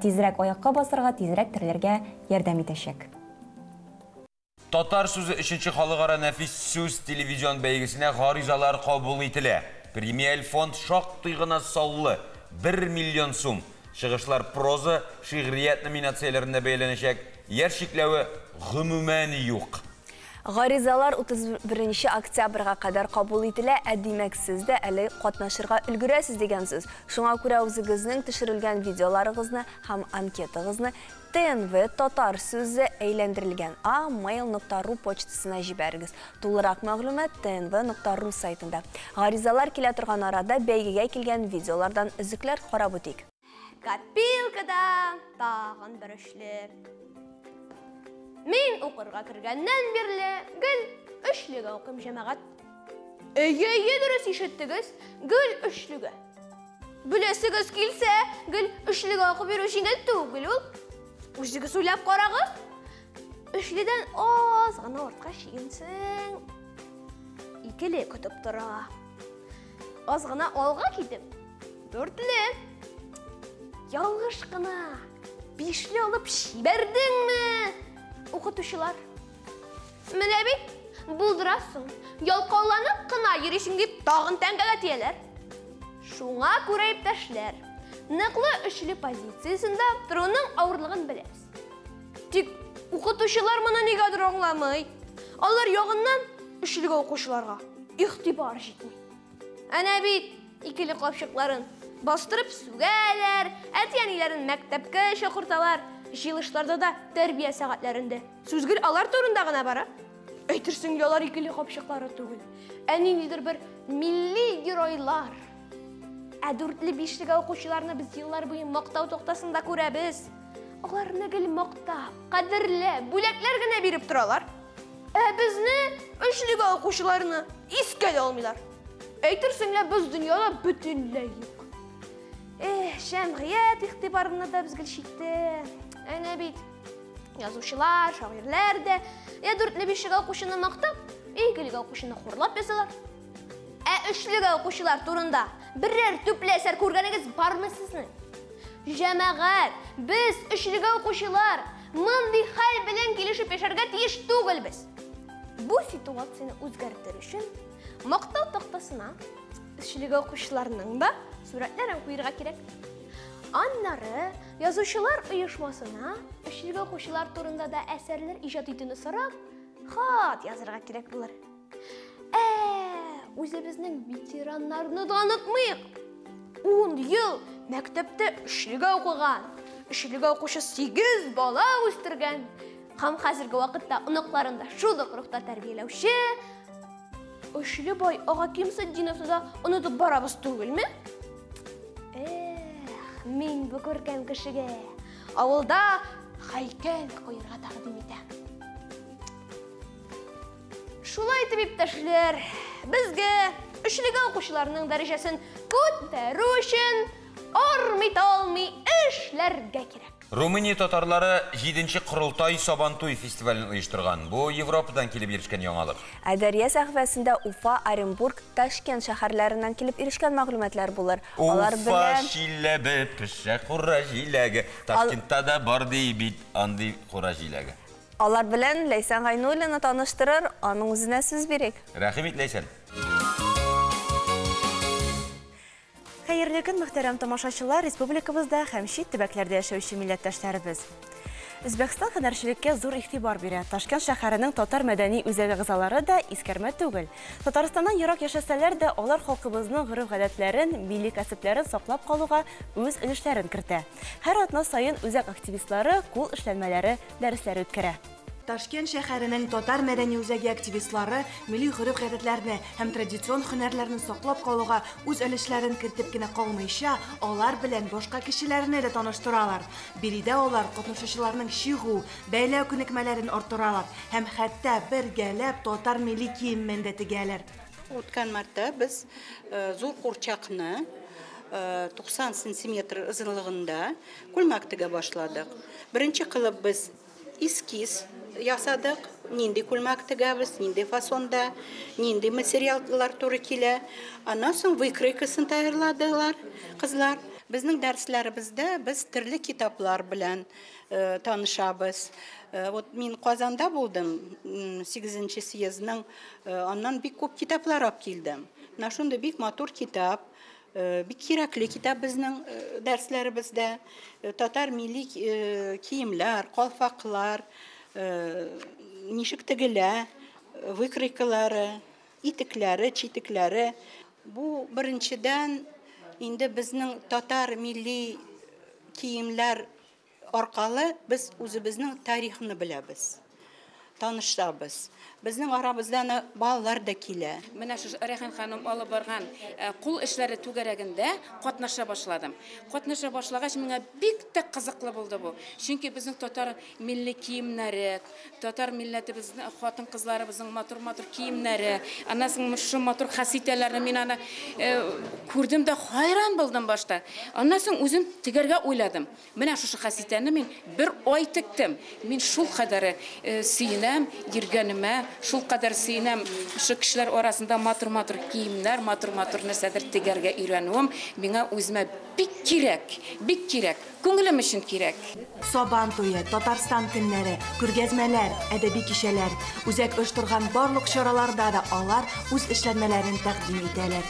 [SPEAKER 2] тизрәк аякка басарга, тизрәк терелергә ярдәм итәчәк.
[SPEAKER 1] Татар сүзе 3нче халыкара нәфис сүз телевизион бәйгесенә гаризалар кабул ителә. Премиаль фонд шактый гына саллы 1 миллион сум. Чыгышлар проза, шигърият номинацияләрендә бәяләнәчәк. Яшь чикләве гомумән юк.
[SPEAKER 2] Гаризалар 31 октябрьгә кадәр кабул ителә, ә димәк сез дә әле катнашырга өлгерәсез дигән сүз. Шуңа күрә үзегезнең төшерелгән видеоларыгызны һәм анкетагызны ТНВ татар сүзе әйләндерелгән а mail.ru почтасына җибәрегез. Тулырак мәгълүмат tnv.ru сайтында. Гаризалар килә торган арада бәйгегә килгән видеолардан өзекләр карап үтик.
[SPEAKER 15] Копилкада тагын бер өчле. Мин укырга кергәннән бирле гел өчлегә укыйм, җәмәгать. Әйе, әйе, дөрес ишеттегез, гел өчлегә. Беләсегез килсә, гел өчлегә укып йөрү җиңел түгел ул. Үзегез уйлап карагыз. Өчледән аз гына артка чигенсәң, икеле көтеп тора. Аз гына алга китеп, дүртле. Ялгыш кына бишле алып җибәрдеңме? Укытучылар, менә бит, булдырасың, ялкауланып кына йөрисең дип тагын тәңгәгә тияләр. Шуңа күрә иптәшләр, ныклы өчле позициясендә торуның авырлыгын беләбез. Тик укытучылар моны нигәдер аңламый. Алар ягыннан өчлегә укучыларга игътибар җитми. Әнә бит икеле капчыкларын бастырып сүгәләр, әти-әниләрен мәктәпкә чакырталар. Җыелышларда да тәрбия сәгатьләрендә сүз гел алар турында гына бара. Әйтерсең, алар икеле капчыклары түгел, ә ниндидер бер милли геройлар. Ә дүртле бишлегә укучыларны без еллар буе мактау тактасында күрәбез. Аларны гел мактап, кадерләп, бүләкләр генә биреп торалар. Ә безне, өчлегә укучыларны, искә дә алмыйлар. Әйтерсең лә без дөньяда бөтенләй юк. Эх, җәмгыять игътибарына да без гел читтә. Әнә бит язучылар, шагыйрьләр дә я дүртле бишлегә укучыны мактап, икелегә укучыны хурлап язалар. Ә өчлегә укучылар турында берәр төпле әсәр күргәнегез бармы сезнең? Җәмәгать, без өчлегә укучылар мондый хәл белән килешеп яшәргә тиеш түгелбез. Бу ситуацияне үзгәртер өчен мактау тактасына өчлегә укучыларның да сурәтләрен куярга кирәк. Аннары язучылар оешмасына өчлегә укучылар турында да әсәрләр иҗат итүне сорап, хат язырга кирәк булыр. Үзебезнең ветераннарны да онытмыйк. 10 ел мәктәптә өчлегә укыган, өчлегә укучы 8 бала үстергән һәм хәзерге вакытта оныкларын да шул ук рухта тәрбияләүче өчле бай ага Кимсетдиновны да онытып барабыз түгелме? Эх, мин бу күркәм кешегә авылда һәйкәл куярга тәкъдим итәм. Шулай итеп, иптәшләр, безгә өчлегә укучыларның дәрәҗәсен күтәрү өчен армый-талмый эшләргә кирәк.
[SPEAKER 1] Румыния татарлары 7-нче Корылтай Сабантуй фестивален оештырган. Бу Европадан килеп ирешкән яңалык.
[SPEAKER 2] Ә Дәрья сәхифәсендә Уфа, Оренбург, Ташкент шәһәрләреннән килеп ирешкән мәгълүматлар булыр. Алар
[SPEAKER 1] Уфа
[SPEAKER 2] белән
[SPEAKER 1] шиләбе пешә кура җиләге. Ташкентта да бар ди бит андый кура җиләге.
[SPEAKER 2] Алар белән Ләйсән Гайнуллина таныштырыр, аның үзенә сүз бирик.
[SPEAKER 1] Рәхим ит, Ләйсән.
[SPEAKER 16] Хәерле көн, мөхтәрәм тамашачылар, республикабызда һәм чит төбәкләрдә яшәүче милләттәшләребез. Үзбәкстан һөнәрчелеккә зур игътибар бирә. Ташкент шәһәренең татар мәдәни үзәге әгъзалары да искәрмә түгел. Татарстаннан ерак яшәсәләр дә, алар халкыбызның гореф-гадәтләрен, милли кәсепләрен саклап калуга үз өлешләрен кертә. Һәр атна саен үзәк активистлары кул эшләнмәләре дәресләре үткәрә.
[SPEAKER 17] Ташкент шәһәренең татар мәдәни үзәге активистлары милли гореф-гадәтләрне һәм традицион һөнәрләрне саклап калуга үз өлешләрен кертеп кенә калмыйча, алар белән башка кешеләрне дә таныштыралар. Биредә алар катнашучыларның чигү, бәйләү күнекмәләрен арттыралар һәм хәтта бергәләп татар милли киемен дә тегәләр.
[SPEAKER 18] Үткән мартта без зур курчакны 90 сантиметр озынлыгында күлмәк тегә башладык. Беренче кылып без эскиз ясадык, нинди күлмәк тегәбез, нинди фасонда, нинди материаллар туры килә. Аннан соң выкройкасын тәйярладылар кызлар. Безнең дәресләребездә без төрле китаплар белән танышабыз. Вот мин Казанда булдым, 8-нче съездның, аннан бик күп китаплар алып килдем. Менә шундый бик матур китап. Бик кирәкле китап безнең дәресләребездә. Татар милли киемләр, калфаклар, ничек тегелә, выкройкалары, итекләре, читекләре. Бу беренчедән инде безнең татар милли киемләр аркалы без үзебезнең тарихны беләбез, танышабыз. Безнең арабызда балалар да килә.
[SPEAKER 19] Менә шушы Рәйхан ханым алып барган кул эшләре түгәрәгендә катнаша башладым. Катнаша башлагач, миңа бик тә кызыклы булды бу. Чөнки безнең татар милли киемнәре, татар милләтебезнең хатын-кызларыбызның матур-матур киемнәре, аннан соң шушы матур хаситәләрне мин аны күрдем дә хайран булдым башта. Аннан соң үзем тегәргә уйладым. Менә шушы хаситәне мин бер ай тектем. Мин шул кадәр сөенәм, йөргәнемә, шул кадәр сөенәм. Шушы кешеләр арасында матур-матур киемнәр, матур-матур нәрсәдер тегәргә өйрәнүем миңа үземә бик кирәк, бик кирәк, күңелем өчен кирәк.
[SPEAKER 17] Сабан туе, Татарстан көннәре, күргәзмәләр, әдәби кичәләр. Үзәк оештырган барлык чараларда да алар үз эшләнмәләрен тәкъдим итәләр.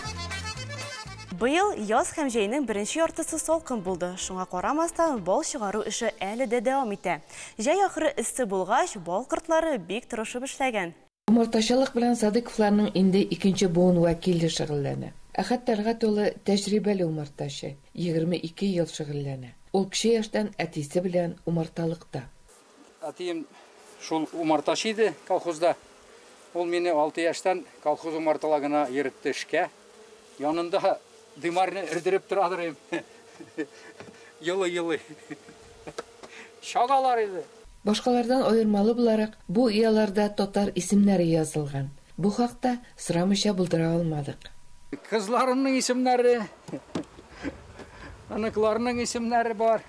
[SPEAKER 16] Быел яз һәм җәйнең беренче яртысы салкын булды. Шуңа карамастан, бал чыгару эше әле дә дәвам итә. Җәй ахыры эссе булгач, бал кортлары бик тырышып эшләгән.
[SPEAKER 20] Умартачылык белән Садыковларның инде икенче буын вәкиле шөгыльләнә. Әхәт Тәлгать улы тәҗрибәле умартачы, 22 ел шөгыльләнә. Ул кече яшьтән әтисе белән умарталыкта.
[SPEAKER 21] Әтием шул умартачы иде колхозда. Ул мине 6 яшьтән колхоз умарталагына йөртте эшкә. Янында дымарны өрдереп торадыр им. Елый-елый. Чагалар иде.
[SPEAKER 20] Башкалардан аермалы буларак, бу ояларда татар исемнәре язылган. Бу хакта сорамыйча булдыра алмадык.
[SPEAKER 21] Кызларымның исемнәре, оныкларының исемнәре бар.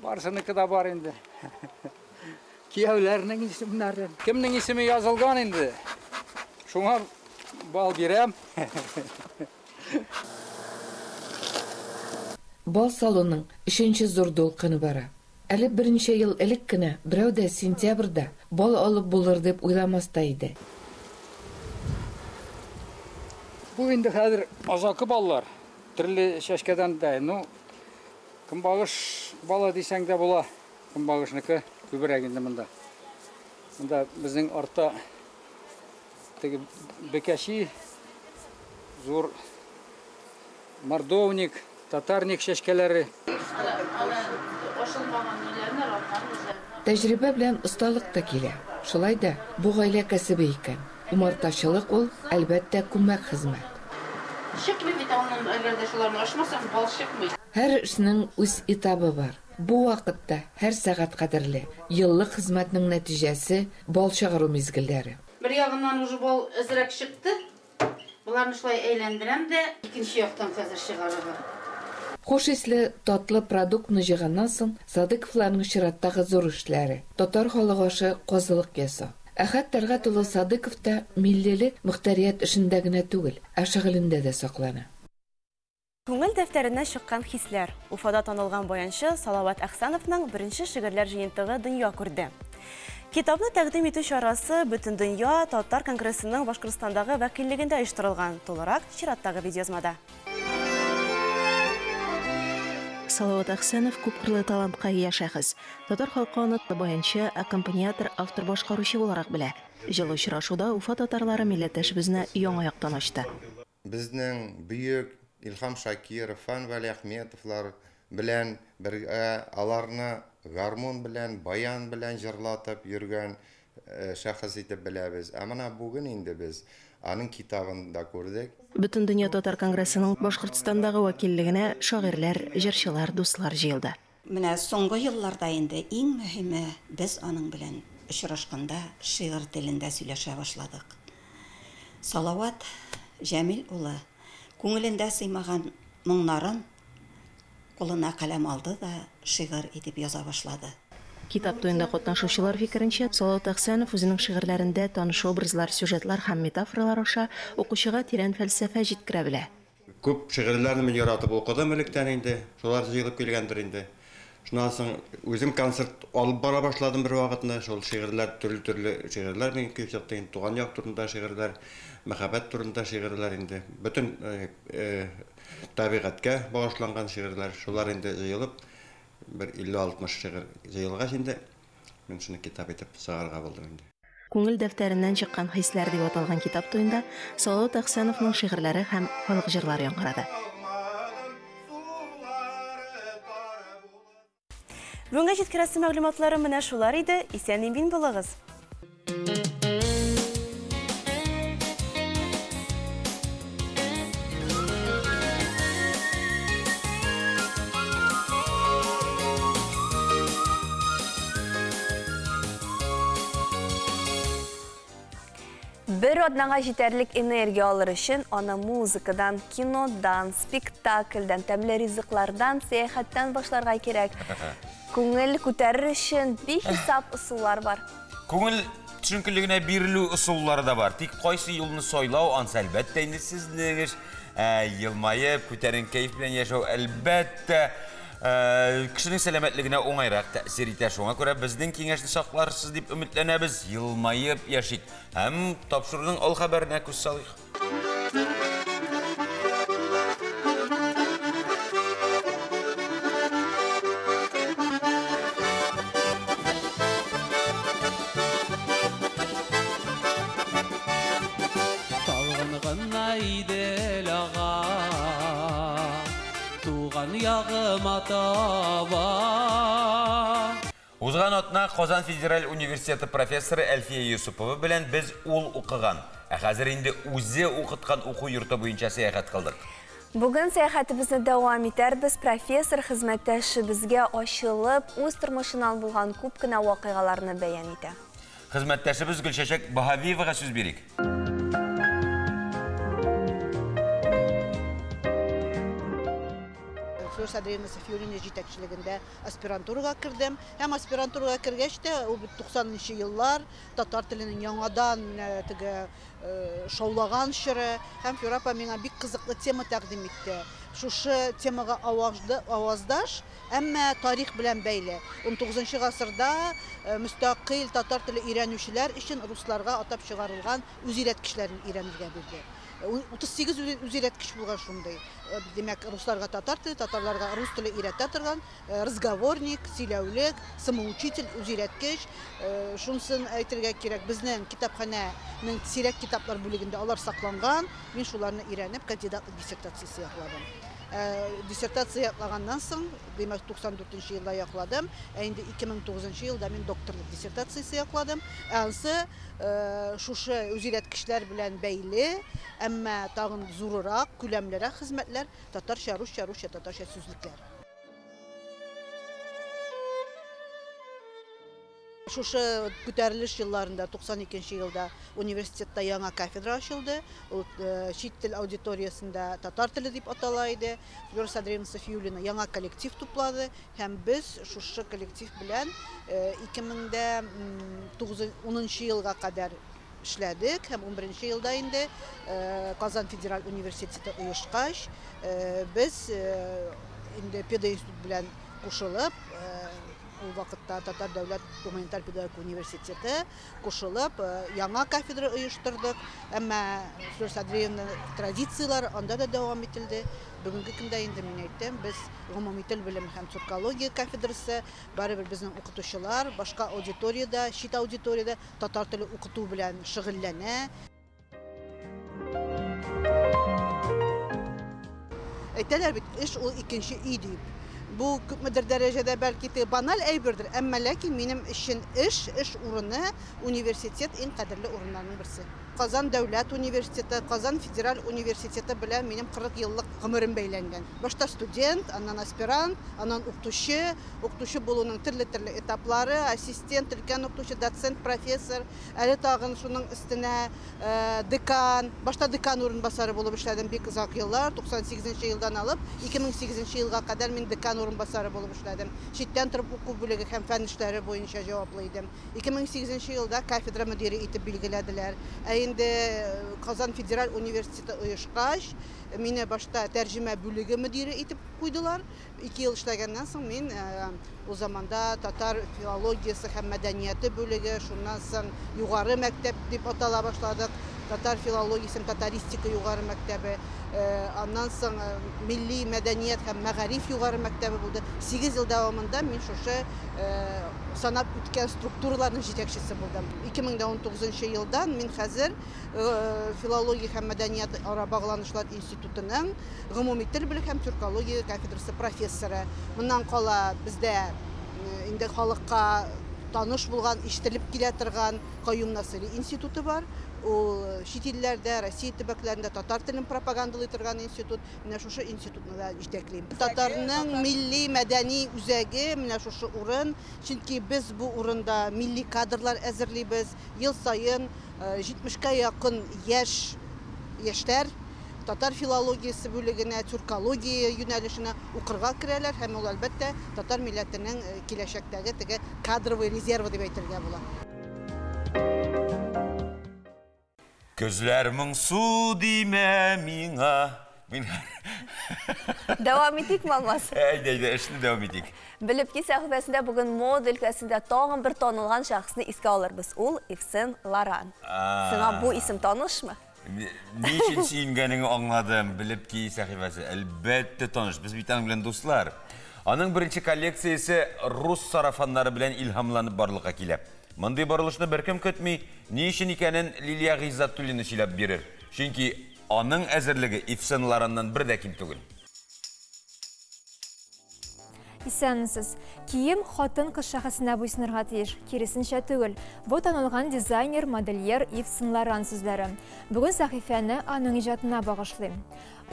[SPEAKER 21] Барсыныкы да бар инде. Кияүләрнең исемнәре. Кемнең исеме язылган инде? Шуңа бал бирәм.
[SPEAKER 20] Бал салуның өченче зур дулкыны бара. Әле берничә ел элек кенә берәү дә сентябрьдә бал алып булыр дип уйламас та иде.
[SPEAKER 21] Бу инде хәзер азакы баллар. Төрле чәчкәдән дә, ну, көнбагыш балы дисәң дә була. Көнбагышныкы күбрәк инде монда. Монда безнең артта теге бекәчи, зур мордовник, татарник чәчкәләре.
[SPEAKER 20] Тәҗрибә белән осталык та килә. Шулай да бу гаилә кәсебе икән. Умартачылык ул, әлбәттә, күмәк хезмәт.
[SPEAKER 22] Чыкмый бит аннан, әгәр дә шуларны ачмасаң, бал чыкмый.
[SPEAKER 20] Һәр эшнең үз этабы бар. Бу вакытта һәр сәгать кадерле. Еллык хезмәтнең нәтиҗәсе бал чыгару мизгелләре.
[SPEAKER 22] Бер ягыннан уже бал әзрәк чыкты. Боларны шулай әйләндерәм дә, икенче яктан хәзер чыгарырга.
[SPEAKER 20] Хуш исле татлы продуктны җыйганнан соң, Садыковларның чираттагы зур эшләре татар халык ашы казылык ясау. Әхәт Тәлгать улы Садыков та миллилек мөхтәрият эшендә генә түгел, ә шөгылендә дә саклана.
[SPEAKER 16] Күңел дәфтәреннән чыккан хисләр. Уфада танылган баянчы Салават Әхсәновның беренче шигырьләр җыентыгы дөнья күрде. Китапны тәкъдим итү чарасы Бөтендөнья татар конгрессының Башкортстандагы вәкиллегендә оештырылган. Тулырак чираттагы видеоязмада.
[SPEAKER 23] Салават Әхсәнов күпкырлы талантка ия шәхес. Татар халкы аны баянчы, аккомпаниатор, автор-башкаручы буларак белә. Җылы очрашуда Уфа татарлары милләттәшебезне яңа яктан ачты.
[SPEAKER 24] Безнең бөек Илһам Шакиров, Фан Вәлиәхметовлар белән бергә аларны гармун белән, баян белән җырлатып йөргән шәхес итеп беләбез. Ә менә бүген инде без аның китабын да күрдек.
[SPEAKER 23] Бөтендөнья татар конгрессының Башкортстандагы вәкиллегенә шагыйрьләр, җырчылар, дуслар җыелды.
[SPEAKER 25] Менә соңгы елларда инде иң мөһиме без аның белән очрашканда шигырь телендә сөйләшә башладык. Салават Җәмил улы күңелендә сыймаган моңнарын кулына каләм алды да шигырь итеп яза башлады.
[SPEAKER 23] Китап туенда катнашучылар фикеренчә, Салават Әхсәнов үзенең шигырьләрендә таныш образлар, сюжетлар һәм метафоралар аша укучыга тирән фәлсәфә җиткерә белә.
[SPEAKER 26] Күп шигырьләрне мин яратып укыдым электән инде, шулар җыелып килгәндер инде.
[SPEAKER 3] Шуннан соң үзем концерт алып бара башладым бер вакытны. Шул шигырьләр, төрле-төрле шигырьләр мин килеп чыкты. Инде туган як турында шигырьләр, мәхәббәт турында шигырьләр инде. Бөтен табигатькә багышланган шигырьләр. Шулар инде җыелып, бер 50-60 шигырь җыелгач инде, мин шуны китап итеп чыгарырга булдым инде.
[SPEAKER 23] Күңел дәфтәреннән чыккан хисләр дип аталган китап туенда Салават Әхсәновның шигырьләре һәм халык җырлары яңгырады.
[SPEAKER 16] Бүгенге җиткерәсе мәгълүматларым менә шулар иде. Исән-имин булыгыз!
[SPEAKER 2] Бер атнага җитәрлек энергия алыр өчен аны музыкадан, кинодан, спектакльдән, тәмле ризыклардан, сәяхәттән башларга кирәк. Күңел күтәрер өчен бихисап ысуллар бар.
[SPEAKER 1] Күңел төшенкелегенә бирелү ысуллары да бар. Тик кайсы юлны сайлау, ансы әлбәттә инде сезнең эш. Елмаеп, күтәренке кәеф белән яшәү әлбәттә кешенең сәламәтлегенә уңайрак тәэсир итә. Шуңа күрә безнең киңәшне сакларсыз дип өметләнәбез. Елмаеп яшик. Һәм тапшыруның ал хәбәренә күз салыйк.
[SPEAKER 4] Талгын гына Идел ага, туган ягыма таба.
[SPEAKER 1] Узган атна Казан федераль университеты профессоры Әлфия Юсупова белән без ул укыган, ә хәзер инде үзе укыткан уку йорты буенча сәяхәт кылдык.
[SPEAKER 2] Бүген сәяхәтебезне дәвам итәрбез. Профессор хезмәттәшебезгә ачылып, үз тормышыннан булган күп кенә вакыйгаларны бәян итә.
[SPEAKER 1] Хезмәттәшебез Гөлчәчәк Баһавиевага сүз бирик.
[SPEAKER 6] Флюр Садриевна Сафиуллина җитәкчелегендә аспирантурага кердем. Һәм аспирантурага кергәч тә, ул бит 90-нчы еллар, татар теленең яңадан менә теге шаулаган чоры. Һәм Флюр апа миңа бик кызыклы тема тәкъдим итте. Шушы темага аваздаш, әмма тарих белән бәйле. 19 гасырда мөстәкыйль татар теле өйрәнүчеләр өчен русларга атап чыгарылган үзөйрәткечләрен өйрәнергә бирде. 38 үзөйрәткеч булган шундый. Димәк, русларга татар теле, татарларга рус теле өйрәтә торган разговорник, сөйләүлек, самоучитель, үзөйрәткеч. Шунысын әйтергә кирәк, безнең китапханәнең сирәк китаплар бүлегендә алар сакланган. Мин шуларны өйрәнеп, кандидатлык диссертациясе якладым. Диссертация яклаганнан соң, димәк, 94 елда якладым. Ә инде 2009 елда мин докторлык диссертациясе якладым. Ансы шушы үзөйрәткечләр белән бәйле, әмма тагын зурырак, күләмлерәк хезмәтләр татарча, русча, русча, татарча сүзлекләр. Шушы күтәрелеш елларында, 92 елда университетта яңа кафедра ачылды. Ул чит тел аудиториясендә татар теле дип атала иде. Флюра Садриевна Сафиуллина яңа коллектив туплады һәм без шушы коллектив белән 2010 елга кадәр эшләдек һәм 11 елда инде Казан федераль университеты оешкач, без инде пединститут белән кушылып, ул вакытта Татар дәүләт гуманитар педагогика университеты кушылып, яңа кафедра оештырдык. Әмма Флюр Садриевна традицияләре анда да дәвам ителде. Бүгенге көндә инде мин әйттем, без гомуми тел белеме һәм тюркология кафедрасы, барыбер безнең укытучылар башка аудиторияда, чит аудиторияда татар теле укыту белән шөгыльләнә. Әйтәләр бит, эш ул икенче өй дип. Бу күпмедер дәрәҗәдә бәлки теге баналь әйбердер, әмма ләкин минем өчен эш, эш урыны, университет иң кадерле урыннарның берсе. Казан дәүләт университеты, Казан федераль университеты белән минем 40 еллык гомерем бәйләнгән. Башта студент, аннан аспирант, аннан укытучы, укытучы булуның төрле-төрле этаплары, ассистент, өлкән укытучы, доцент, профессор, әле тагын шуның өстенә декан, башта декан урынбасары булып эшләдем бик озак еллар, 98 елдан алып 2008 елга кадәр мин декан урынбасары булып эшләдем. Читтән торып уку бүлеге һәм фән эшләре буенча җаваплы идем. 2008 елда кафедра мөдире итеп билгеләделәр. Ә инде Казан федераль университеты оешкач, мине башта тәрҗемә бүлеге мөдире итеп куйдылар. 2 ел эшләгәннән соң мин ул заманда татар филологиясе һәм мәдәнияте бүлеге, шуннан соң югары мәктәп дип атала башладык. Татар филологиясе һәм татаристика югары мәктәбе, аннан соң милли мәдәният һәм мәгариф югары мәктәбе булды. 8 ел дәвамында мин шушы санап үткән структураларның җитәкчесе булдым. 2019 елдан мин хәзер филология һәм мәдәният ара багланышлар институтының гомуми тел белеме һәм тюркология кафедрасы профессоры. Моннан кала бездә инде халыкка таныш булган, ишетелеп килә торган Каюм Насыйри институты бар. Ул чит илләрдә, Россия төбәкләрендә татар телен пропагандалый торган институт. Менә шушы институтны да җитәклим. Татарның милли мәдәни үзәге менә шушы урын. Чөнки без бу урында милли кадрлар әзерлибез. Ел саен 70-кә якын яшь яшьләр татар филологиясе бүлегенә, тюркология юнәлешенә укырга керәләр һәм ул әлбәттә татар милләтенең киләчәктәге теге кадровый резервы дип әйтергә була.
[SPEAKER 1] Көзләр моңсу димә миңа. Мин
[SPEAKER 2] Дәвам итик, Алмаз.
[SPEAKER 1] Әйдә, әйдә, эшне дәвам итик.
[SPEAKER 2] Белеп ки сәхифәсендә бүген мода өлкәсендә тагын бер танылган шәхесне искә алырбыз. Ул Ив Сен Лоран. Сиңа бу исем танышмы?
[SPEAKER 1] Ни өчен сөенгәнеңне аңладым. Белеп ки сәхифәсе. Әлбәттә таныш. Без бит аның белән дуслар. Аның беренче коллекциясе рус сарафаннары белән илһамланып барлыкка килә. Мондый борылышны беркем көтми. Ни өчен икәнен Лилия Гыйззатуллина сөйләп бирер. Чөнки аның әзерлеге Ив Сен Лораннан бер дә ким түгел.
[SPEAKER 5] Исәнмесез. Кием хатын-кыз шәхесенә буйсынырга тиеш, киресенчә түгел. Бу танылган дизайнер, модельер Ив Сен Лоран сүзләре. Бүген сәхифәне аның иҗатына багышлыйм.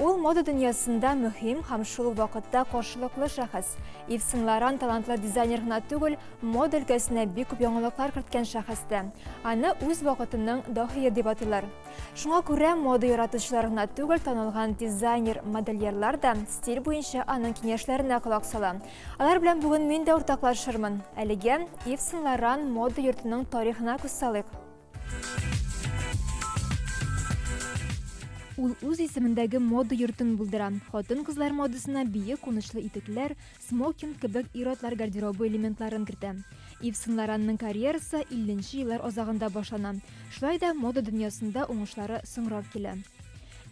[SPEAKER 5] Ул мода дөньясында мөһим һәм шул ук вакытта каршылыклы шәхес. Ив Сен Лоран талантлы дизайнер гына түгел, мода өлкәсенә бик күп яңалыклар керткән шәхес тә. Аны үз вакытының даһие дип атыйлар. Шуңа күрә мода яратучылар гына түгел, танылган дизайнер, модельерлар да стиль буенча аның киңәшләренә колак сала. Алар белән бүген мин дә уртаклашырмын. Әлегә Ив Сен Лоран мода йортының тарихына күз салыйк. Ул үз исемендәге мода йортын булдыра. Хатын-кызлар модасына биек кунычлы итекләр, смокинг кебек ир-атлар гардеробы элементларын кертә. Ив Сен Лоранның карьерасы 50 еллар азагында башлана. Шулай да мода дөньясында уңышлары соңрак килә.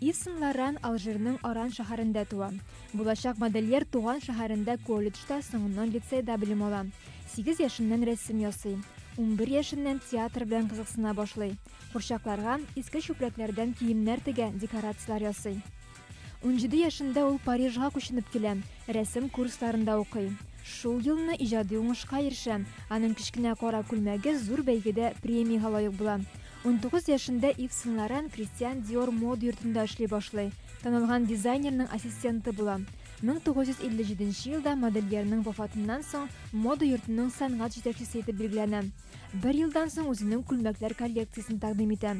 [SPEAKER 5] Ив Сен Лоран Алжирның Оран шәһәрендә туа. Булачак модельер туган шәһәрендә колледжда, соңыннан лицейда белем ала. 8 яшеннән рәсем ясый. 11 яшеннән театр белән кызыксына башлый. Курчакларга иске чүпрәкләрдән киемнәр тегә, декорацияләр ясый. 17 яшендә ул Парижга күченеп килә, рәсем курсларында укый. Шул елны иҗади уңышка ирешә. Аның кечкенә кара күлмәге зур бәйгедә премиягә лаек була. 19 яшендә Ив Сен Лоран Кристиан Диор мода йортында эшли башлый. Танылган дизайнерның ассистенты була. 1957 елда модельерның вафатыннан соң мода йортының сәнгать җитәкчесе итеп билгеләнә. Бер елдан соң үзенең күлмәкләр коллекциясен тәкъдим итә.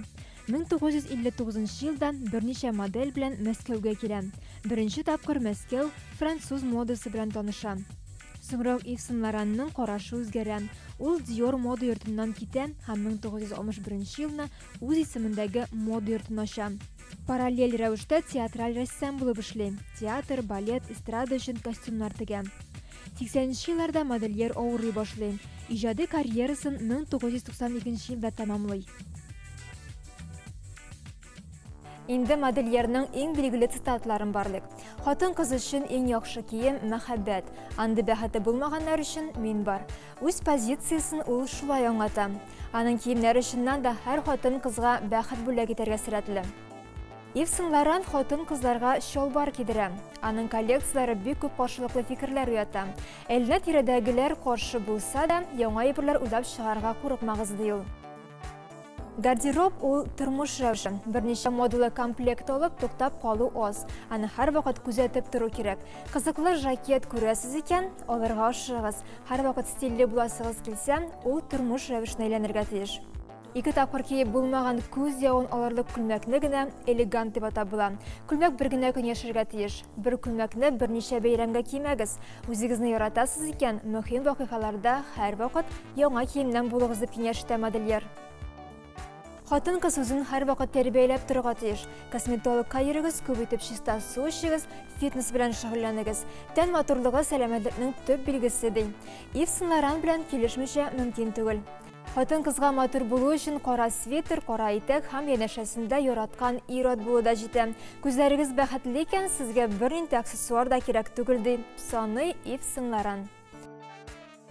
[SPEAKER 5] 1959 елда берничә модель белән Мәскәүгә килә. Беренче тапкыр Мәскәү француз модасы белән таныша. Соңрак Ив Сен Лоранның карашы үзгәрә. Ул Диор мода йортыннан китә һәм 1961 елны үз исемендәге мода йортын ача. Параллель рәвештә театраль рәссам булып эшли. Театр, балет, эстрада өчен костюмнар тегә. 80 елларда модельер авырый башлый. Иҗади карьерасын 1992 елда тәмамлый. Инде модельерның иң билгеле цитатларын барлык. Хатын-кыз өчен иң яхшы кием мәхәббәт. Андый бәхете булмаганнар өчен мин бар. Үз позициясен ул шулай аңлата. Аның киемнәре чыннан да һәр хатын-кызга бәхет бүләк итәргә сәләтле. Ив Сен Лоран хатын-кызларга чалбар кидерә. Аның коллекцияләре бик күп каршылыклы фикерләр уята. Әллә тирәдәгеләр каршы булса да, яңа әйберләр уйлап чыгарырга курыкмагыз, ди ул. Гардероб ул тормыш рәвеше. Берничә модалы комплект алып, туктап калу аз. Аны һәрвакыт күзәтеп тору кирәк. Кызыклы жакет күрәсез икән, алырга ашыгыгыз. Һәрвакыт стильле буласыгыз килсә, ул тормыш рәвешенә әйләнергә тиеш. Ике тапкыр киеп булмаган күз явын алырлык күлмәкне генә элегант дип атап була. Күлмәк бер генә көн яшәргә тиеш. Бер күлмәкне берничә бәйрәмгә кимәгез. Үзегезне яратасыз икән, мөһим вакыйгаларда һәрвакыт яңа киемнән булыгыз дип киңәш итә модельер. Хатын-кыз үзен һәрвакыт тәрбияләп торырга тиеш. Косметологка йөрегез, күп итеп чиста су эчегез, фитнес белән шөгыльләнегез. Тән матурлыгы сәламәтлекнең төп билгесе, ди. Ив Сен Лоран белән килешмичә мөмкин түгел. Хатын-кызга матур булу өчен кара свитер, кара итәк һәм янәшәсендә яраткан ир-ат булу да җитә. Күзләрегез бәхетле икән, сезгә бернинди аксессуар да кирәк түгел, ди саный Ив Сен Лоран.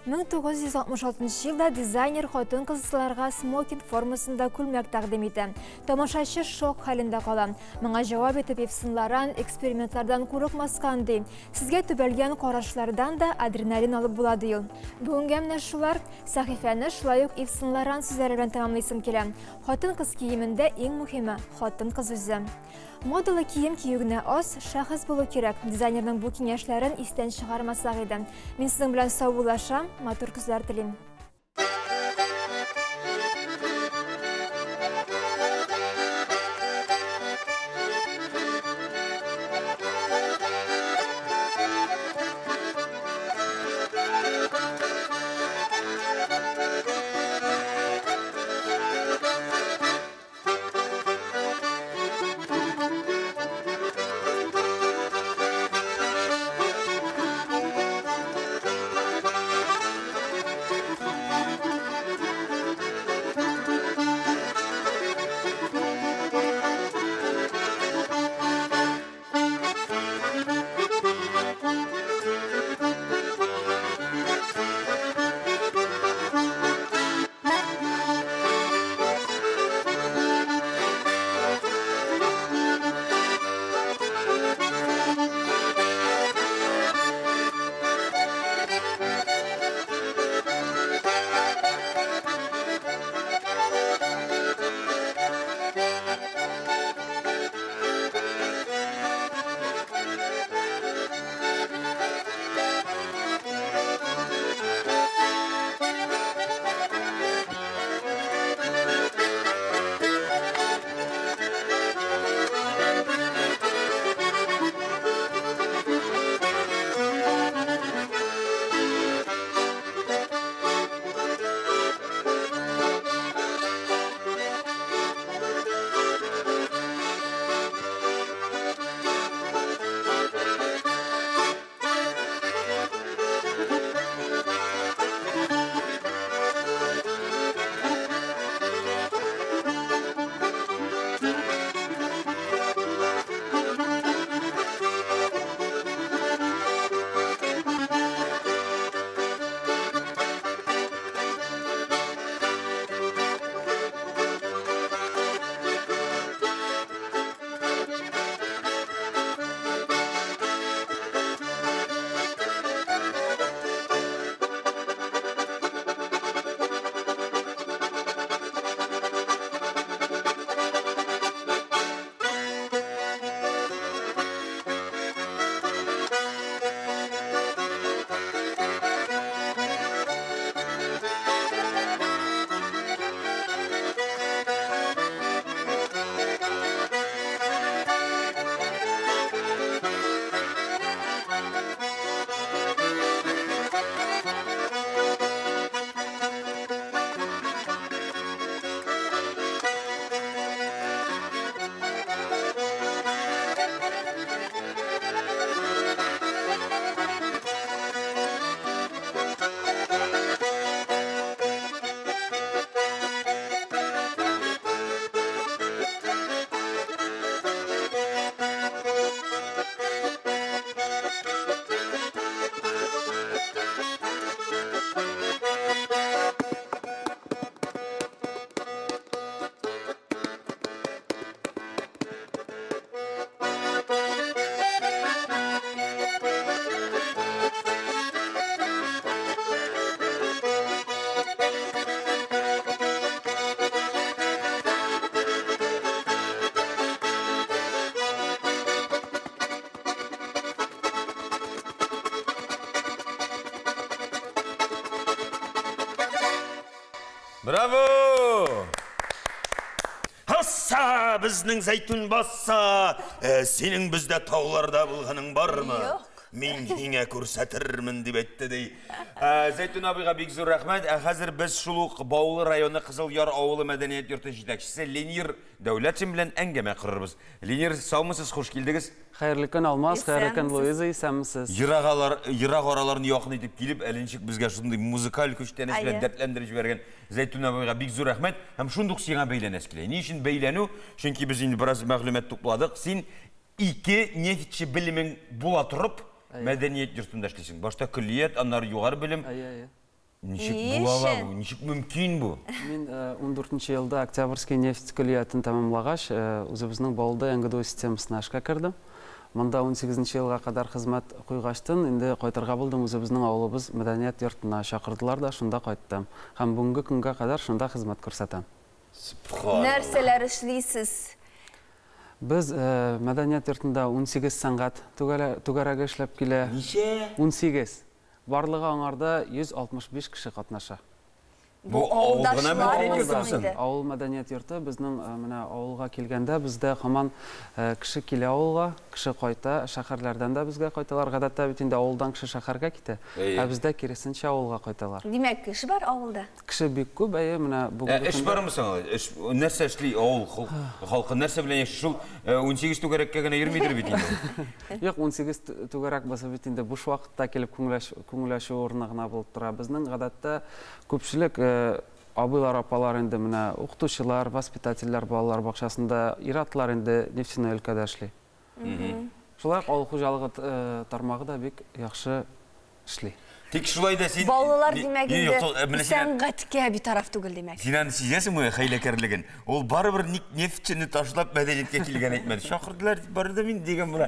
[SPEAKER 5] 1966 елда дизайнер хатын-кызларга смокинг формасында күлмәк тәкъдим итә. Тамашачы шок хәлендә кала. Моңа җавап итеп Ив Сен Лоран экспериментлардан курыкмаска өнди. Сезгә төбәлгән карашлардан да адреналин алып була, ди ул. Бүгенгә менә шулар. Сәхифәне шулай ук Ив Сен Лоран сүзләре белән тәмамлыйсым килә. Хатын-кыз киемендә иң мөһиме, хатын-кыз үзе. Модалы кием кию генә аз, шәхес булу кирәк. Дизайнерның бу киңәшләрен истән чыгармасак иде. Мин сезнең белән саубуллашам, матур көзләр телим.
[SPEAKER 1] Браво! Басса, безнең Зәйтүн басса, синең бездә тауларда булганың бармы?
[SPEAKER 2] Юк.
[SPEAKER 1] Мин һиңә күрсәтермен, дип әйтте ди. Зәйтүн абыйга бик зур рәхмәт. Ә хәзер без шул ук Баулы районы Кызыл Яр авылы мәдәният йорты җитәкчесе Ленир Дәүләтшин белән әңгәмә корырбыз. Ленир, саумысыз, хуш килдегез.
[SPEAKER 4] Хәерле көн, Алмаз, хәерле көн, Луиза, исәнмесез.
[SPEAKER 1] Ерак алар, ерак араларны якын итеп килеп, әле ничек безгә шундый музыкаль күчтәнәч белән дәртләндереп җибәргән Зәйтүн абыйга бик зур рәхмәт. Һәм шундук сиңа бәйләнәсе килә. Ни өчен бәйләнү? Чөнки без инде бераз мәгълүмат тупладык. Син ике нефтьче белемең була торып, мәдәният йортында эшлисең. Башта көллият, аннары югары белем. Ничек була ала бу? Ничек мөмкин бу?
[SPEAKER 4] Мин 14 елда Октябрьский нефть көллиятен тәмамлагач, үзебезнең Баулыда НГДУ системасына эшкә кердем. Монда 18 елга кадәр хезмәт куйгачтын, инде кайтырга булдым, үзебезнең авылыбыз мәдәният йортына чакырдылар да, шунда кайттым. Һәм бүгенге көнгә кадәр шунда хезмәт күрсәтәм.
[SPEAKER 2] Нәрсәләр эшлисез?
[SPEAKER 4] Без мәдәният йортында 18 сәнгать түгәрәге эшләп килә.
[SPEAKER 1] Ничә?
[SPEAKER 4] 18. Барлыгы аңарда 165 кеше катнаша.
[SPEAKER 1] Бу авыл гына мәдәният йортымы соң?
[SPEAKER 4] Авыл мәдәният йорты безнең менә авылга килгәндә бездә һаман кеше килә авылга, кеше кайта, шәһәрләрдән дә безгә кайталар. Гадәттә бит инде авылдан кеше шәһәргә китә, ә бездә киресенчә авылга кайталар.
[SPEAKER 2] Димәк, кеше бар авылда?
[SPEAKER 4] Кеше бик күп, әйе, менә бүгенге
[SPEAKER 1] Эш бармы соң алай? Эш нәрсә эшли авыл халкы, нәрсә белән яши? Шул 18 түгәрәккә генә йөрмидер бит инде.
[SPEAKER 4] Юк, 18 түгәрәк булса бит инде буш вакытта килеп күңел ачу урыны гына булып тора. Безнең гадәттә күпчелек абыйлар, апалар инде менә укытучылар, воспитательләр балалар бакчасында, ир-атлар инде нефтяной өлкәдә эшли. Шулай ук авыл хуҗалыгы тармагы да бик яхшы эшли.
[SPEAKER 1] Тик шулай да син
[SPEAKER 2] Балалар димәк инде сәнгатькә битараф түгел димәк.
[SPEAKER 1] Син аны сизәсеңме хәйләкәрлеген? Ул барыбер ник нефтьчене ташлап мәдәнияткә килгән әйтмәде. Чакырдылар дип барды мин дигән була.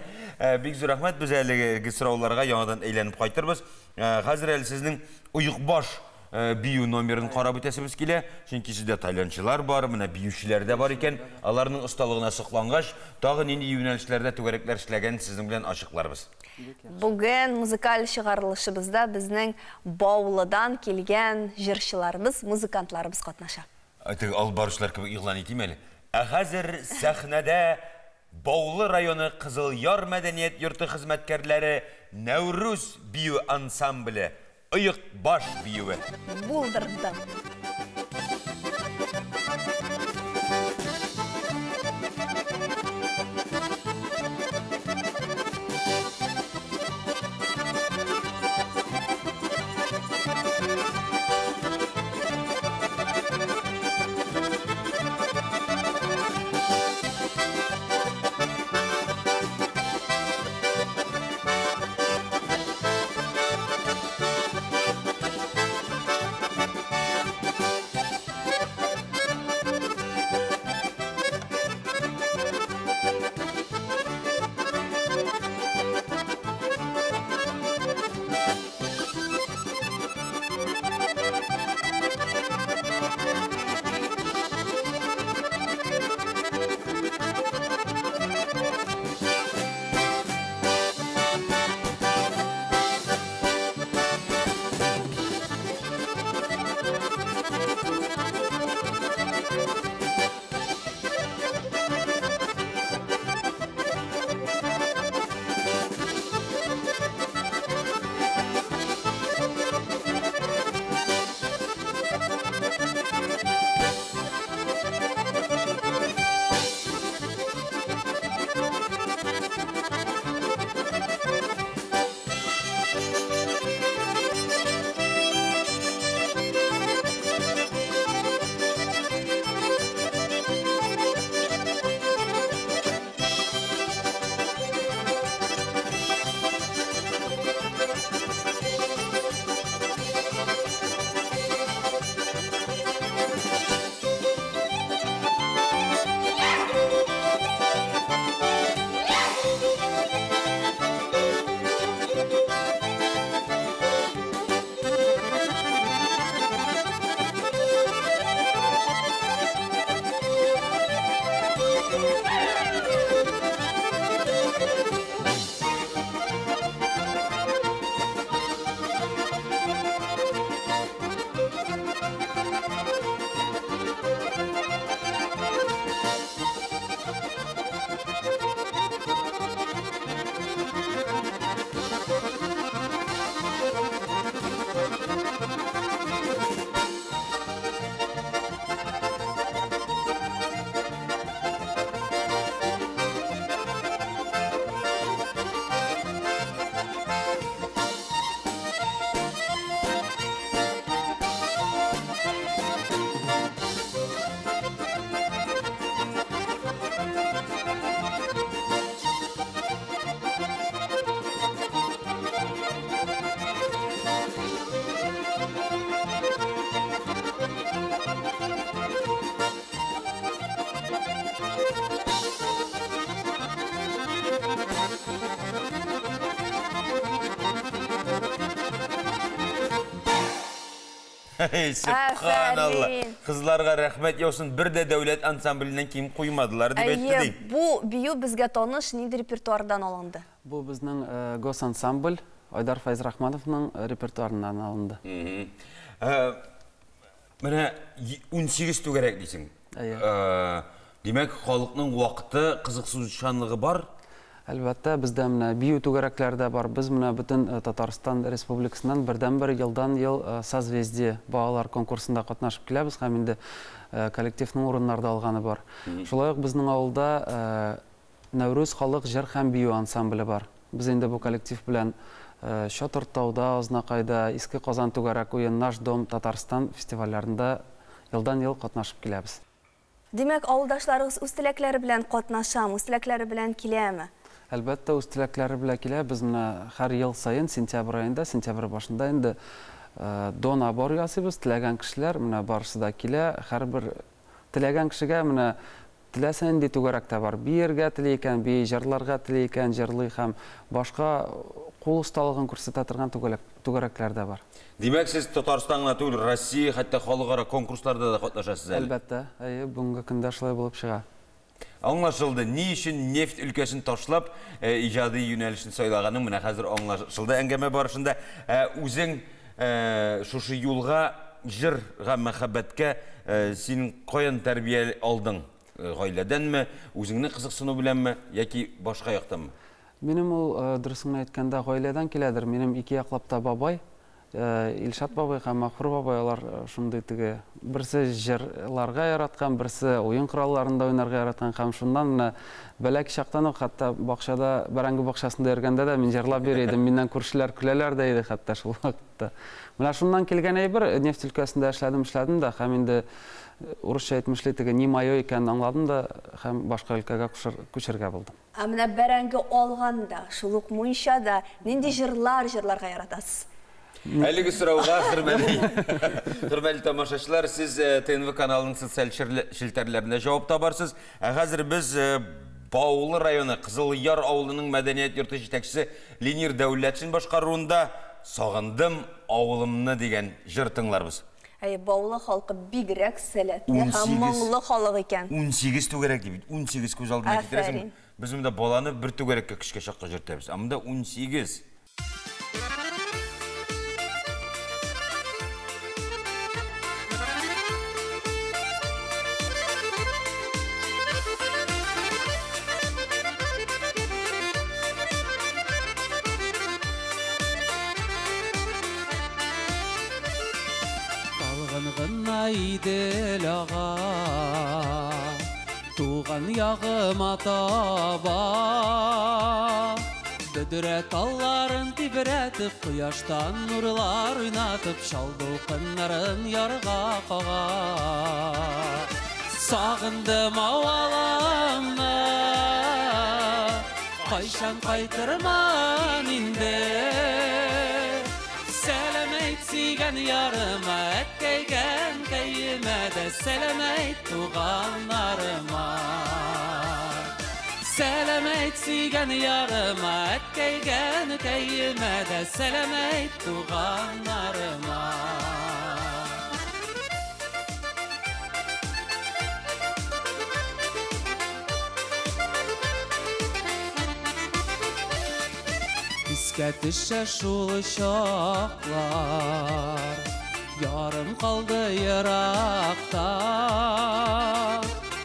[SPEAKER 1] Бик зур рәхмәт, без әлеге сорауларга яңадан әйләнеп кайтырбыз. Хәзер әле сезнең оекбаш бию номерын карап үтәсебез килә. Чөнки сездә тальянчылар бар, менә биючеләр дә бар икән. Аларның осталыгына соклангач, тагы нинди юнәлешләрдә түгәрәкләр эшләгәнен сезнең белән ачыкларбыз.
[SPEAKER 2] Бүген музыкаль чыгарылышыбызда безнең Баулыдан килгән җырчыларыбыз, музыкантларыбыз катнаша.
[SPEAKER 1] Теге алып баручылар кебек игълан итим әле. Ә хәзер сәхнәдә Баулы районы Кызыл Яр мәдәният йорты хезмәткәрләре Нәүрүз бию ансамбле Оекбаш биюе.
[SPEAKER 2] Булдырдым.
[SPEAKER 1] Сөбханалла. Кызларга рәхмәт яусын, бер дә дәүләт ансамбленнән ким куймадылар дип әйтте ди.
[SPEAKER 2] Бу бию безгә таныш, нинди репертуардан алынды?
[SPEAKER 4] Бу безнең госансамбль Айдар Фәйзрахмановның репертуарыннан алынды.
[SPEAKER 1] Менә 18 түгәрәк дисең. Димәк, халыкның вакыты, кызыксынучанлыгы бар?
[SPEAKER 4] Әлбәттә, бездә менә бию түгәрәкләре дә бар. Без менә бөтен Татарстан Республикасыннан бердәнбер елдан-ел Созвездие балалар конкурсында катнашып киләбез һәм инде коллективның урыннарда алганы бар. Шулай ук безнең авылда Нәүрүз халык җыр һәм бию ансамбле бар. Без инде бу коллектив белән Чатыр-Тауда, Азнакайда, Иске Казан түгәрәк уен, Наш дом, Татарстан фестивальләрендә елдан-ел катнашып киләбез.
[SPEAKER 2] Димәк, авылдашларыгыз үз теләкләре белән катнашамы, үз теләкләре белән киләме?
[SPEAKER 4] Әлбәттә, үз теләкләре белән килә. Без менә һәр ел саен сентябрь аенда, сентябрь башында инде до набор ясыйбыз. Теләгән кешеләр менә барысы да килә. Һәрбер теләгән кешегә менә теләсә нинди түгәрәк тә бар. Биергә тели икән, бии, җырларга тели икән, җырлый һәм башка кул осталыгын күрсәтә торган түгәрәкләр дә бар.
[SPEAKER 1] Димәк, сез Татарстан гына түгел, Россия, хәтта халыкара конкурсларда да катнашасыз әле.
[SPEAKER 4] Әлбәттә, әйе, бүгенге көндә шулай булып чыга.
[SPEAKER 1] Аңлашылды, ни өчен нефть өлкәсен ташлап, иҗади юнәлешен сайлаганың менә хәзер аңлашылды әңгәмә барышында. Үзең шушы юлга, җырга, мәхәббәткә син каян тәрбия алдың? Гаиләдәнме, үзеңне кызыксыну беләнме яки башка яктанмы?
[SPEAKER 4] Минем ул, дөресен әйткәндә, гаиләдән киләдер. Минем ике яклап та бабай, Илшат бабай һәм Мәгъфур бабай, алар шундый теге, берсе җырларга яраткан, берсе уен коралларында уйнарга яраткан һәм шуннан менә бәләкәй чактан ук, хәтта бакчада, бәрәңге бакчасында йөргәндә дә мин җырлап йөри идем, миннән күршеләр көләләр дә иде хәтта шул вакытта. Менә шуннан килгән әйбер, нефть өлкәсендә эшләдем, эшләдем дә һәм инде урысча әйтмешли теге не мое икәнен аңладым да һәм башка өлкәгә күчергә булдым.
[SPEAKER 2] Ә менә бәрәңге алганда, шул ук мунчада нинди җырлар җырларга яратасыз?
[SPEAKER 1] Әлеге сорауга хөрмәтле тамашачылар, сез ТНВ каналының социаль челтәрләрендә җавап табарсыз. Ә хәзер без Баулы районы Кызыл Яр авылының мәдәният йорты җитәкчесе Ленир Дәүләтшин башкаруында Сагындым авылымны дигән җыр тыңларбыз.
[SPEAKER 2] Әйе, Баулы халкы бигрәк сәләтле һәм моңлы халык икән.
[SPEAKER 1] 18 түгәрәк дип, 18 күз алдына китерәсең. Без монда баланы бер түгәрәккә көчкә чакка җөртәбез. Ә монда 18.
[SPEAKER 12] Идел ага, туган ягыма таба, бөдрә талларын тибрәтеп, кояштан нурлар уйнатып, чал дулкыннарын ярга кага. Сагындым авылымны, кайчан кайтырмын инде? Сәлам әйт сөйгән ярыма, әткәйгә, әнкәемә дә сәлам әйт туганнарыма. Сәлам әйт сөйгән ярыма, әткәйгә, әнкәемә дә сәлам әйт туганнарыма. Искә төшә шул чаклар, ярым калды еракта.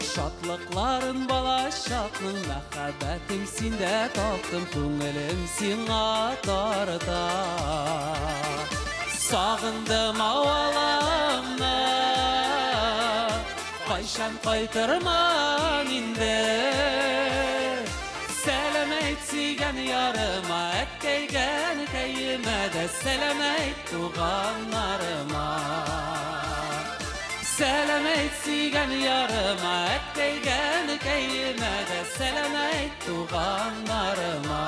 [SPEAKER 12] Шатлыкларын бала чакның, мәхәббәтем синдә таптым, күңелем сиңа тарта. Сагындым авылымны, кайчан кайтырмын инде? Сәлам әйт сөйгән ярыма, әткәйгә, әнкәемә дә сәлам әйт туганнарыма. Сәлам әйт сөйгән ярыма, әткәйгә, әнкәемә дә сәлам әйт туганнарыма.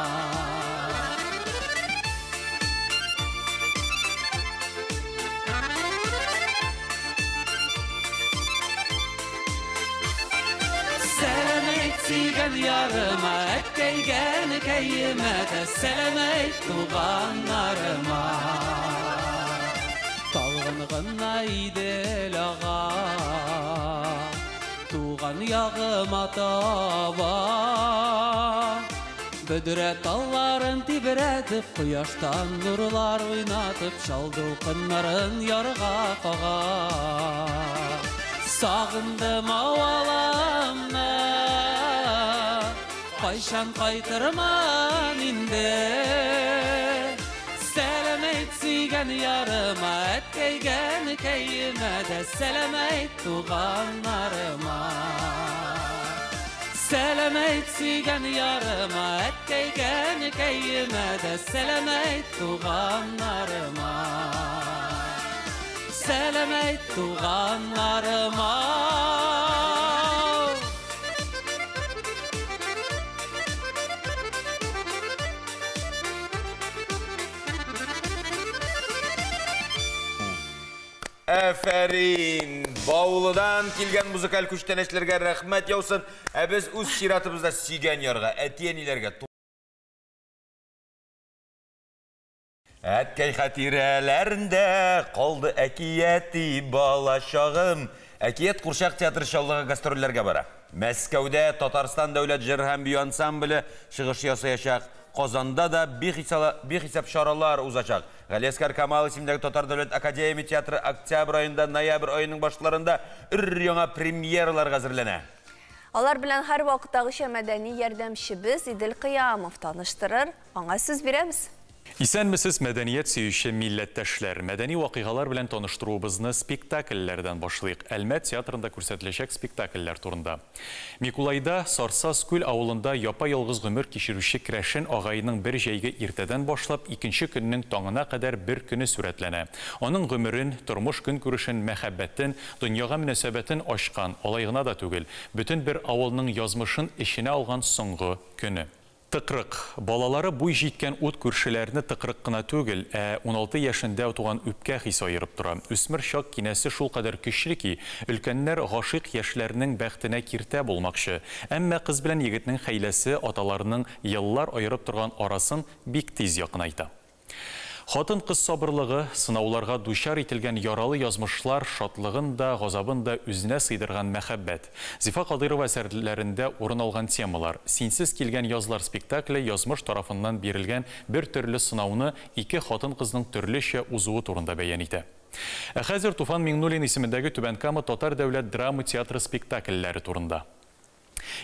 [SPEAKER 12] Сәлам
[SPEAKER 7] сөйгән ярыма, әткәйгә, әнкәемә дә, сәлам әйт туганнарыма. Талгын гына Идел ага, туган ягыма таба. Бөдрә талларын тибрәтеп, кояштан нурлар уйнатып, чал дулкыннарын ярга кага. Сагындым авылымны, кайчан кайтырмын инде? Сәлам әйт сөйгән ярыма, әткәйгә, әнкәемә дә, сәлам әйт туганнарыма. Сәлам әйт сөйгән ярыма, әткәйгә, әнкәемә дә, сәлам әйт туганнарыма. Сәлам әйт туганнарыма.
[SPEAKER 1] Әфәрин! Баулыдан килгән музыкаль күчтәнәчләргә рәхмәт яусын. Ә без үз чиратыбызда сөйгән ярга, әти-әниләргә, Әткәй хатирәләрендә калды әкияти бала чагым. Әкият курчак театры Чаллыга гастрольләргә бара. Мәскәүдә Татарстан дәүләт җыр һәм бию ансамбле чыгыш ясаячак. Казанда да бихисап чаралар узачак. Галиәсгар Камал исемендәге Татар дәүләт академия театры октябрь аенда, ноябрь аеның башларында өр-яңа премьераларга әзерләнә.
[SPEAKER 2] Алар белән һәрвакыттагыча мәдәни ярдәмчебез Идел Кыямов таныштырыр. Аңа сүз бирәбез.
[SPEAKER 8] Исәнмесез, мәдәният сөюче милләттәшләр! Мәдәни вакыйгалар белән таныштыруыбызны спектакльләрдән башлыйк. Әлмәт театрында күрсәтеләчәк спектакльләр турында. Микулайда Сарсаз күл авылында япа-ялгыз гомер кичерүче керәшен агаеның бер җәйге иртәдән башлап икенче көннең таңына кадәр бер көне сурәтләнә. Аның гомерен, тормыш-көнкүрешен, мәхәббәтен, дөньяга мөнәсәбәтен ачкан, алай гына да түгел, бөтен бер авылның язмышын эченә алган соңгы көне. Тыкрык. Балалары буй җиткән ут күршеләрне тыкрык кына түгел, ә 16 яшендә туган үпкә хисе аерып тора. Үсмер чак кинәсе шулкадәр көчле ки, өлкәннәр гашыйк яшьләрнең бәхетенә киртә булмакчы. Әмма кыз белән егетнең хәйләсе аталарының еллар аерып торган арасын бик тиз якынайта. Хатын-кыз сабырлыгы, сынауларга дучар ителгән яралы язмышлар шатлыгын да, газабын да үзенә сыйдырган мәхәббәт. Зифа Кадыйрова әсәрләрендә урын алган темалар. Синсез килгән язлар спектакле язмыш тарафыннан бирелгән бер төрле сынауны ике хатын-кызның төрлечә узуы турында бәян итә. Ә хәзер Туфан Миңнуллин исемендәге Түбән Кама татар дәүләт драма театры спектакльләре турында.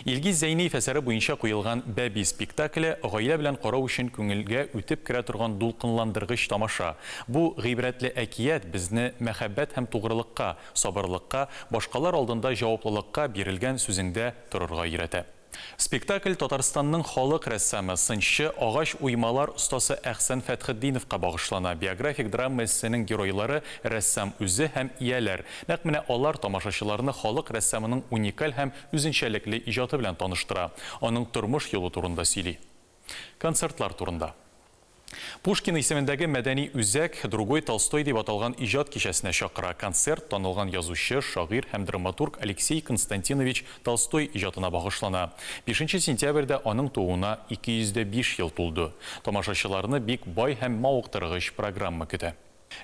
[SPEAKER 8] Илгиз Зәйниев әсәре буенча куелган Бәби спектакле гаилә белән карау өчен күңелгә үтеп керә торган дулкынландыргыч тамаша. Бу гыйбрәтле әкият безне мәхәббәт һәм тугрылыкка, сабырлыкка, башкалар алдында җаваплылыкка бирелгән сүзеңдә торырга өйрәтә. Спектакль Татарстанның халык рәссамы, сынчы, агач уймалар остасы Әхсән Фәтхетдиновка багышлана. Биографик драма эссеның геройлары рәссам үзе һәм ияләр. Нәкъ менә алар тамашачыларны халык рәссамының уникаль һәм үзенчәлекле иҗаты белән таныштыра. Аның тормыш юлы турында сөйли. Концертлар турында. Пушкин исемендәге мәдәни үзәк Другой Толстой дип аталган иҗат кичәсенә чакыра. Концерт танылган язучы, шагыйрь һәм драматург Алексей Константинович Толстой иҗатына багышлана. 5 сентябрьдә аның тууына 205 ел тулды. Тамашачыларны бик бай һәм мавыктыргыч программа көтә.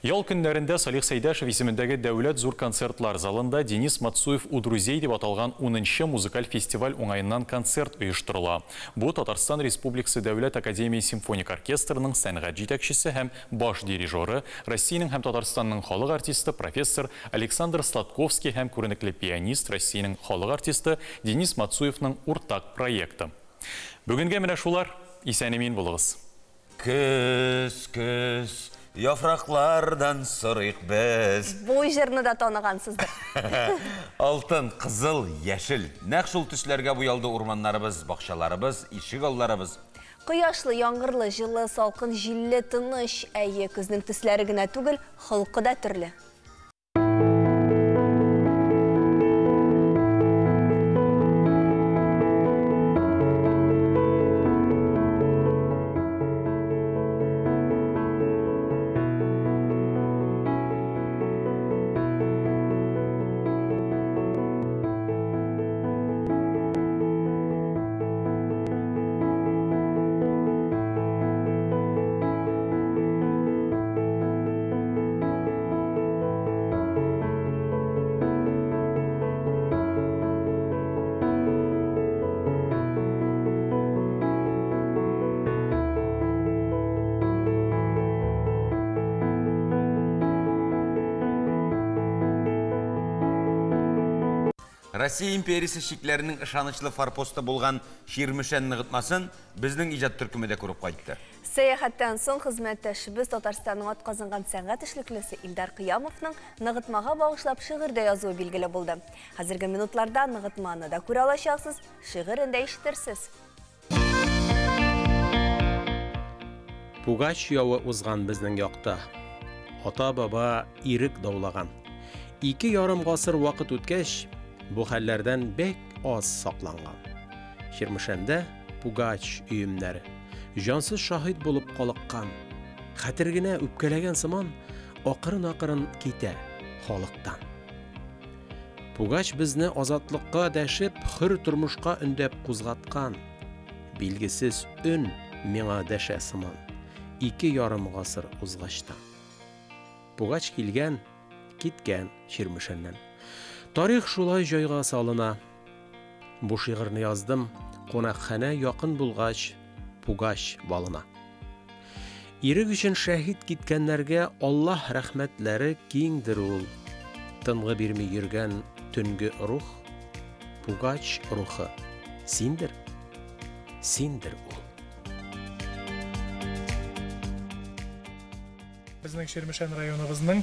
[SPEAKER 8] Ял көннәрендә Салих Сәйдәшев исемендәге Дәүләт зур концертлар залында Денис Мацуев у друзей дип аталган 10нчы музыкаль фестиваль уңаеннан концерт оештырыла. Бу Татарстан Республикасы Дәүләт академия симфоник оркестрының сәнгать җитәкчесе һәм баш дирижеры, Россиянең һәм Татарстанның халык артисты профессор Александр Сладковский һәм күренекле пианист Россиянең халык артисты Денис Мацуевның уртак проекты. Бүгенгә менә шулар. Исән-имин булыгыз.
[SPEAKER 1] Көз, көз, яфраклардан сорыйк без.
[SPEAKER 2] Бу җырны да таныгансыздыр.
[SPEAKER 1] Алтын, кызыл, яшел. Нәкъ шул төсләргә буялды урманнарыбыз, бакчаларыбыз, ишек алларыбыз.
[SPEAKER 2] Кояшлы, яңгырлы, җылы, салкын, җилле, тыныч. Әйе, көзнең төсләре генә түгел, холкы да төрле.
[SPEAKER 1] Россия империясе чикләренең ышанычлы форпосты булган Чирмешән ныгытмасын безнең иҗат төркеме дә күреп кайтты.
[SPEAKER 2] Сәяхәттән соң хезмәттәшебез Татарстанның атказанган сәнгать эшлеклесе Илдар Кыямовның ныгытмага багышлап шигырь дә язуы билгеле булды. Хәзерге минутларда ныгытманы да күрә алачаксыз, шигырен дә ишетерсез.
[SPEAKER 9] Пугач явы узган безнең якта. Ата-баба ирек даулаган. 2,5 гасыр вакыт үткәч, бу хәлләрдән бик аз сакланган. Чирмешәндә Пугач өемнәре җансыз шаһит булып калыккан. Хәтер генә үпкәләгән сыман акрын-акрын китә халыктан. Пугач безне азатлыкка дәшеп, хөр тормышка өндәп кузгаткан. Билгесез өн миңа дәшә сыман. 2,5 гасыр узгачтан. Пугач килгән, киткән Чирмешәннән. Тарих шулай җайга салына. Бу шигырьне яздым, кунакханә якын булгач, Пугач валына. Ирек өчен шәһит киткәннәргә Аллаһ рәхмәтләре киңдер ул. Тынгы бирми йөргән төнге рух, Пугач рухы, синдер, синдер ул.
[SPEAKER 10] Безнең Чирмешән районыбызның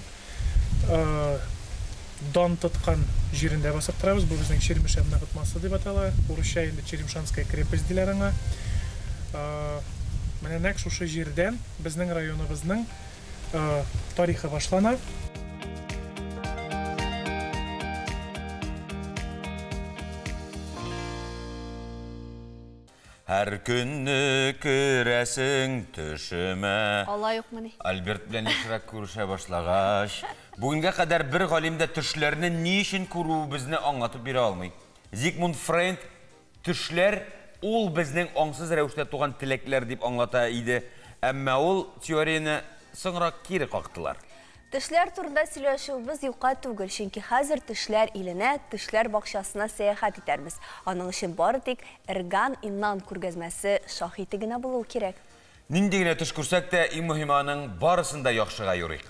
[SPEAKER 10] дан тоткан җирендә басып торабыз. Бу безнең Чирмешән ныгытмасы дип атала. Урысча инде Черемшанская крепость диләр аңа. Менә нәкъ шушы җирдән безнең районыбызның тарихы башлана.
[SPEAKER 1] Һәр көнне керәсең төшемә.
[SPEAKER 2] Алай укмыни?
[SPEAKER 1] Альберт белән ешрак күрешә башлагач, бүгенгә кадәр бер галим дә төшләрне ни өчен күрүебезне аңлатып бирә алмый. Зигмунд Фрейд төшләр ул безнең аңсыз рәвештә туган теләкләр дип аңлата иде. Әмма ул теорияне соңрак кире кактылар.
[SPEAKER 2] Төшләр турында сөйләшүебез юкка түгел, чөнки хәзер төшләр иленә, төшләр бакчасына сәяхәт итәрбез. Аның өчен бары тик Эрган Иннан күргәзмәсе шаһиты генә булу кирәк.
[SPEAKER 1] Нинди генә төш күрсәк тә, иң мөһиме аның барысын да яхшыга юрыйк.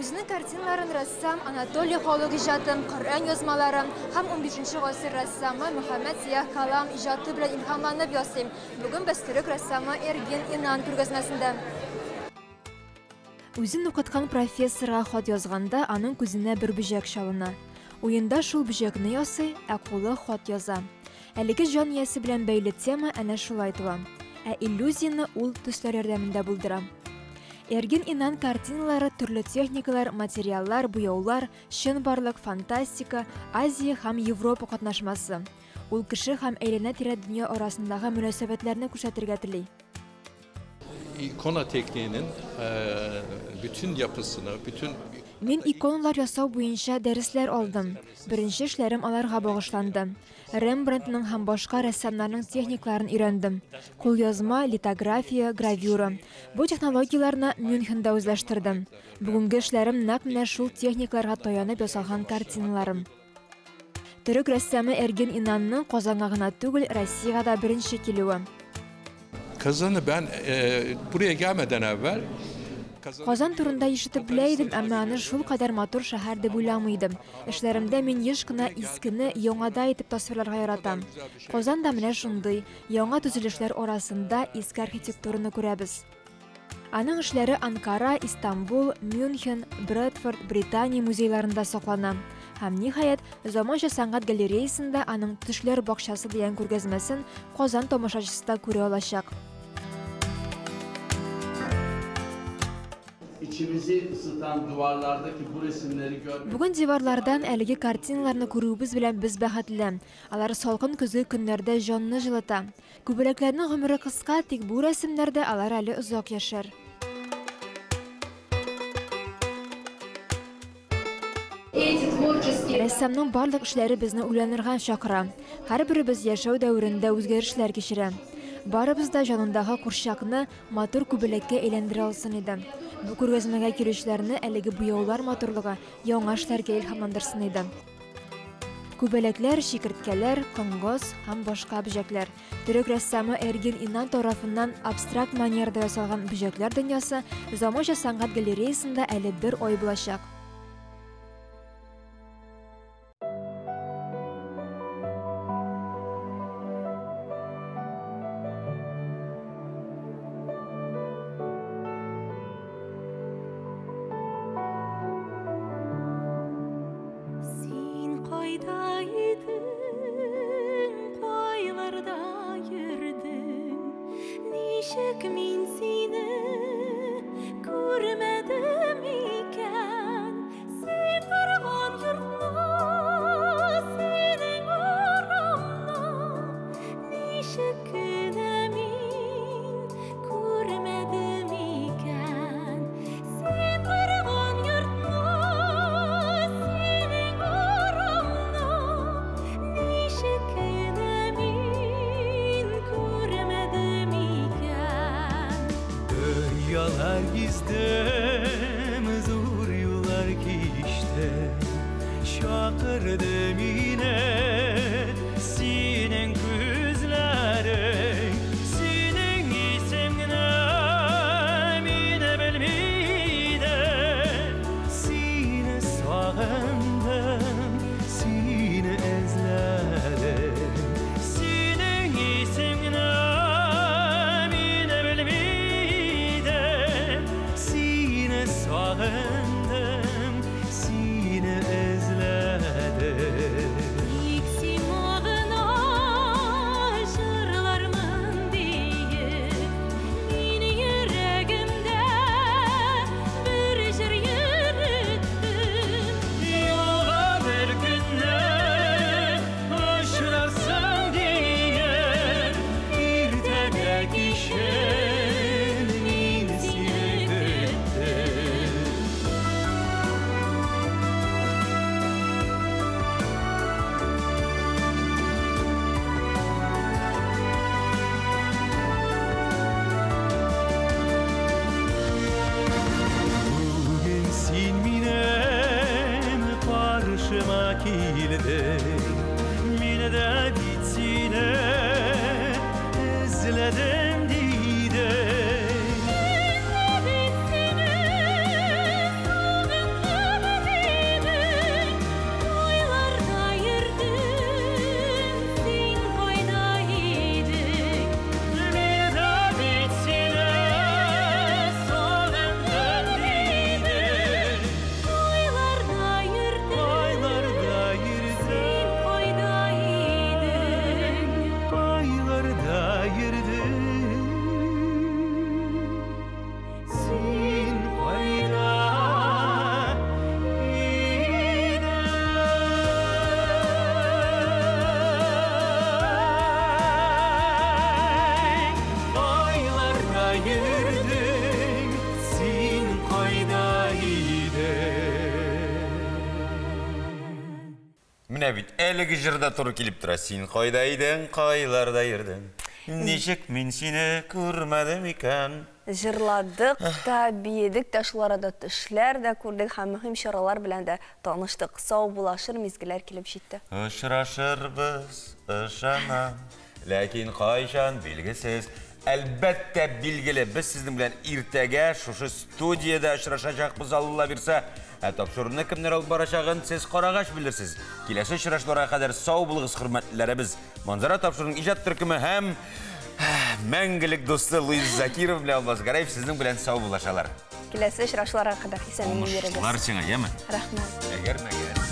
[SPEAKER 5] Үзенең картиналарын рәссам Анатолий халык иҗатын, Коръән язмалары һәм 15 гасыр рәссамы Мөхәммәд Сияһ Калам иҗаты белән илһамланып ясыйм. Бүген без төрек рәссамы Эргин Инан күргәзмәсендә. Үзен укыткан профессорга хат язганда аның күзенә бер бөҗәк чалына. Уенда шул бөҗәкне ясый, ә кулы хат яза. Әлеге җан иясе белән бәйле тема әнә шулай туа. Ә иллюзияне ул төсләр ярдәмендә булдыра. Эргин Инан картиналары төрле техникалар, материаллар, буяулар, чынбарлык, фантастика, Азия һәм Европа катнашмасы. Ул кеше һәм әйләнә-тирә дөнья арасындагы мөнәсәбәтләрне күрсәтергә тели.
[SPEAKER 11] İkona tekniğinin bütün yapısını, bütün
[SPEAKER 5] Мин иконалар ясау буенча дәресләр алдым. Беренче эшләрем аларга багышланды. Рембрандтның һәм башка рәссамнарның техникларын өйрәндем. Кулъязма, литография, гравюра. Бу технологияләрне Мюнхенда үзләштердем. Бүгенге эшләрем нәкъ менә шул техникларга таянып ясалган картиналарым. Төрек рәссамы Эргин Инанның Казанга гына түгел, Россиягә дә беренче килүе.
[SPEAKER 11] Kazanı ben buraya gelmeden evvel
[SPEAKER 5] Казан турында ишетеп белә идем, әмма аны шул кадәр матур шәһәр дип уйламый идем. Эшләремдә мин еш кына искене яңада итеп тасвирларга яратам. Казан да менә шундый, яңа төзелешләр арасында иске архитектураны күрәбез. Аның эшләре Анкара, Истанбул, Мюнхен, Брэдфорд, Британия музейларында саклана. Һәм ниһаять, заманча сәнгать галереясында аның Төшләр бакчасы дигән күргәзмәсен Казан тамашачысы да күрә алачак.
[SPEAKER 12] İçimizi ısıtan duvarlardaki bu resimleri görmek...
[SPEAKER 5] Бүген диварлардан әлеге картиналарны күрүебез белән без бәхетле. Алар салкын көзге көннәрдә җанны җылыта. Күбәләкләрнең гомере кыска, тик бу рәсемнәрдә алар әле озак яшәр. Рәссамның барлык эшләре безне уйланырга чакыра. Һәрберебез яшәү дәверендә үзгәрешләр кичерә. Барыбыз да җанындагы курчакны матур күбәләккә әйләндерә алсын иде. Бу күргәзмәгә килүчеләрне әлеге буяулар матурлыгы яңа эшләргә илһамландырсын иде. Күбәләкләр, чикерткәләр, коңгыз һәм башка бөҗәкләр. Төрек рәссамы Эргин Инан тарафыннан абстракт манерада ясалган бөҗәкләр дөньясы заманча сәнгать галереясында әле бер ай булачак.
[SPEAKER 13] Син кайда идең, кайларда йөрдең? Ничек мин сине күрмәдем икән? Син торган йортны, синең урамны ничек кенә мин күрмәдем икән? Син торган йортны, синең урамны ничек кенә мин күрмәдем икән?
[SPEAKER 7] Дөньялар гиздем, зур юллар кичтем. Чакырды мине синең күзләрең, синең исемеңне мин белмидем. Сине сагындым, сине эзләдем. Синең исемеңне мин белмидем. Сине сагындым, сине эзләдем.
[SPEAKER 13] Тик сиңа гына җырлармын диеп, мин йөрәгемдә бер җыр йөреттем.
[SPEAKER 7] Юлга бер көнне очрарсың диеп, иртә дә кичен мин сине көттем. Бүген син минем каршыма килдең, мин дә бит сине эзләдем дидең.
[SPEAKER 13] Мин дә бит сине сагындым дидең. Кайларда йөрдең, син кайда идең?
[SPEAKER 7] Мин дә бит сине сагындым дидең.
[SPEAKER 13] Кайларда йөрдең,
[SPEAKER 7] Кайларда
[SPEAKER 13] син
[SPEAKER 7] йөрдең,
[SPEAKER 13] кайда идең?
[SPEAKER 7] кайларда йөрдең? Син кайда идең? Кайларда йөрдең, син кайда идең?
[SPEAKER 1] Менә бит әлеге җырда туры килеп тора. Син кайда идең, кайларда йөрдең? Ничек мин сине күрмәдем икән?
[SPEAKER 2] Җырладык та, биедек тә, шул арада төшләр дә күрдек һәм мөһим чаралар белән дә таныштык. Саубуллашыр мизгелләр килеп җитте.
[SPEAKER 1] Очрашырбыз, ышанам. Ләкин кайчан билгесез. Әлбәттә, билгеле, без сезнең белән иртәгә шушы студиядә очрашачакбыз, Алла бирсә. Ә тапшыруны кемнәр алып барачагын сез карагач белерсез. Киләсе очрашуларга кадәр сау булыгыз, хөрмәтлеләребез. Манзара тапшыруның иҗат төркеме һәм мәңгелек дусты Луиз Закиров белән Алмаз Гәрәев сезнең белән сау булашалар.
[SPEAKER 2] Киләсе очрашуларга кадәр исән-имин йөрегез.
[SPEAKER 1] Уңышлар сиңа, яме?
[SPEAKER 2] Рәхмәт.
[SPEAKER 1] Әгәр мәгәр.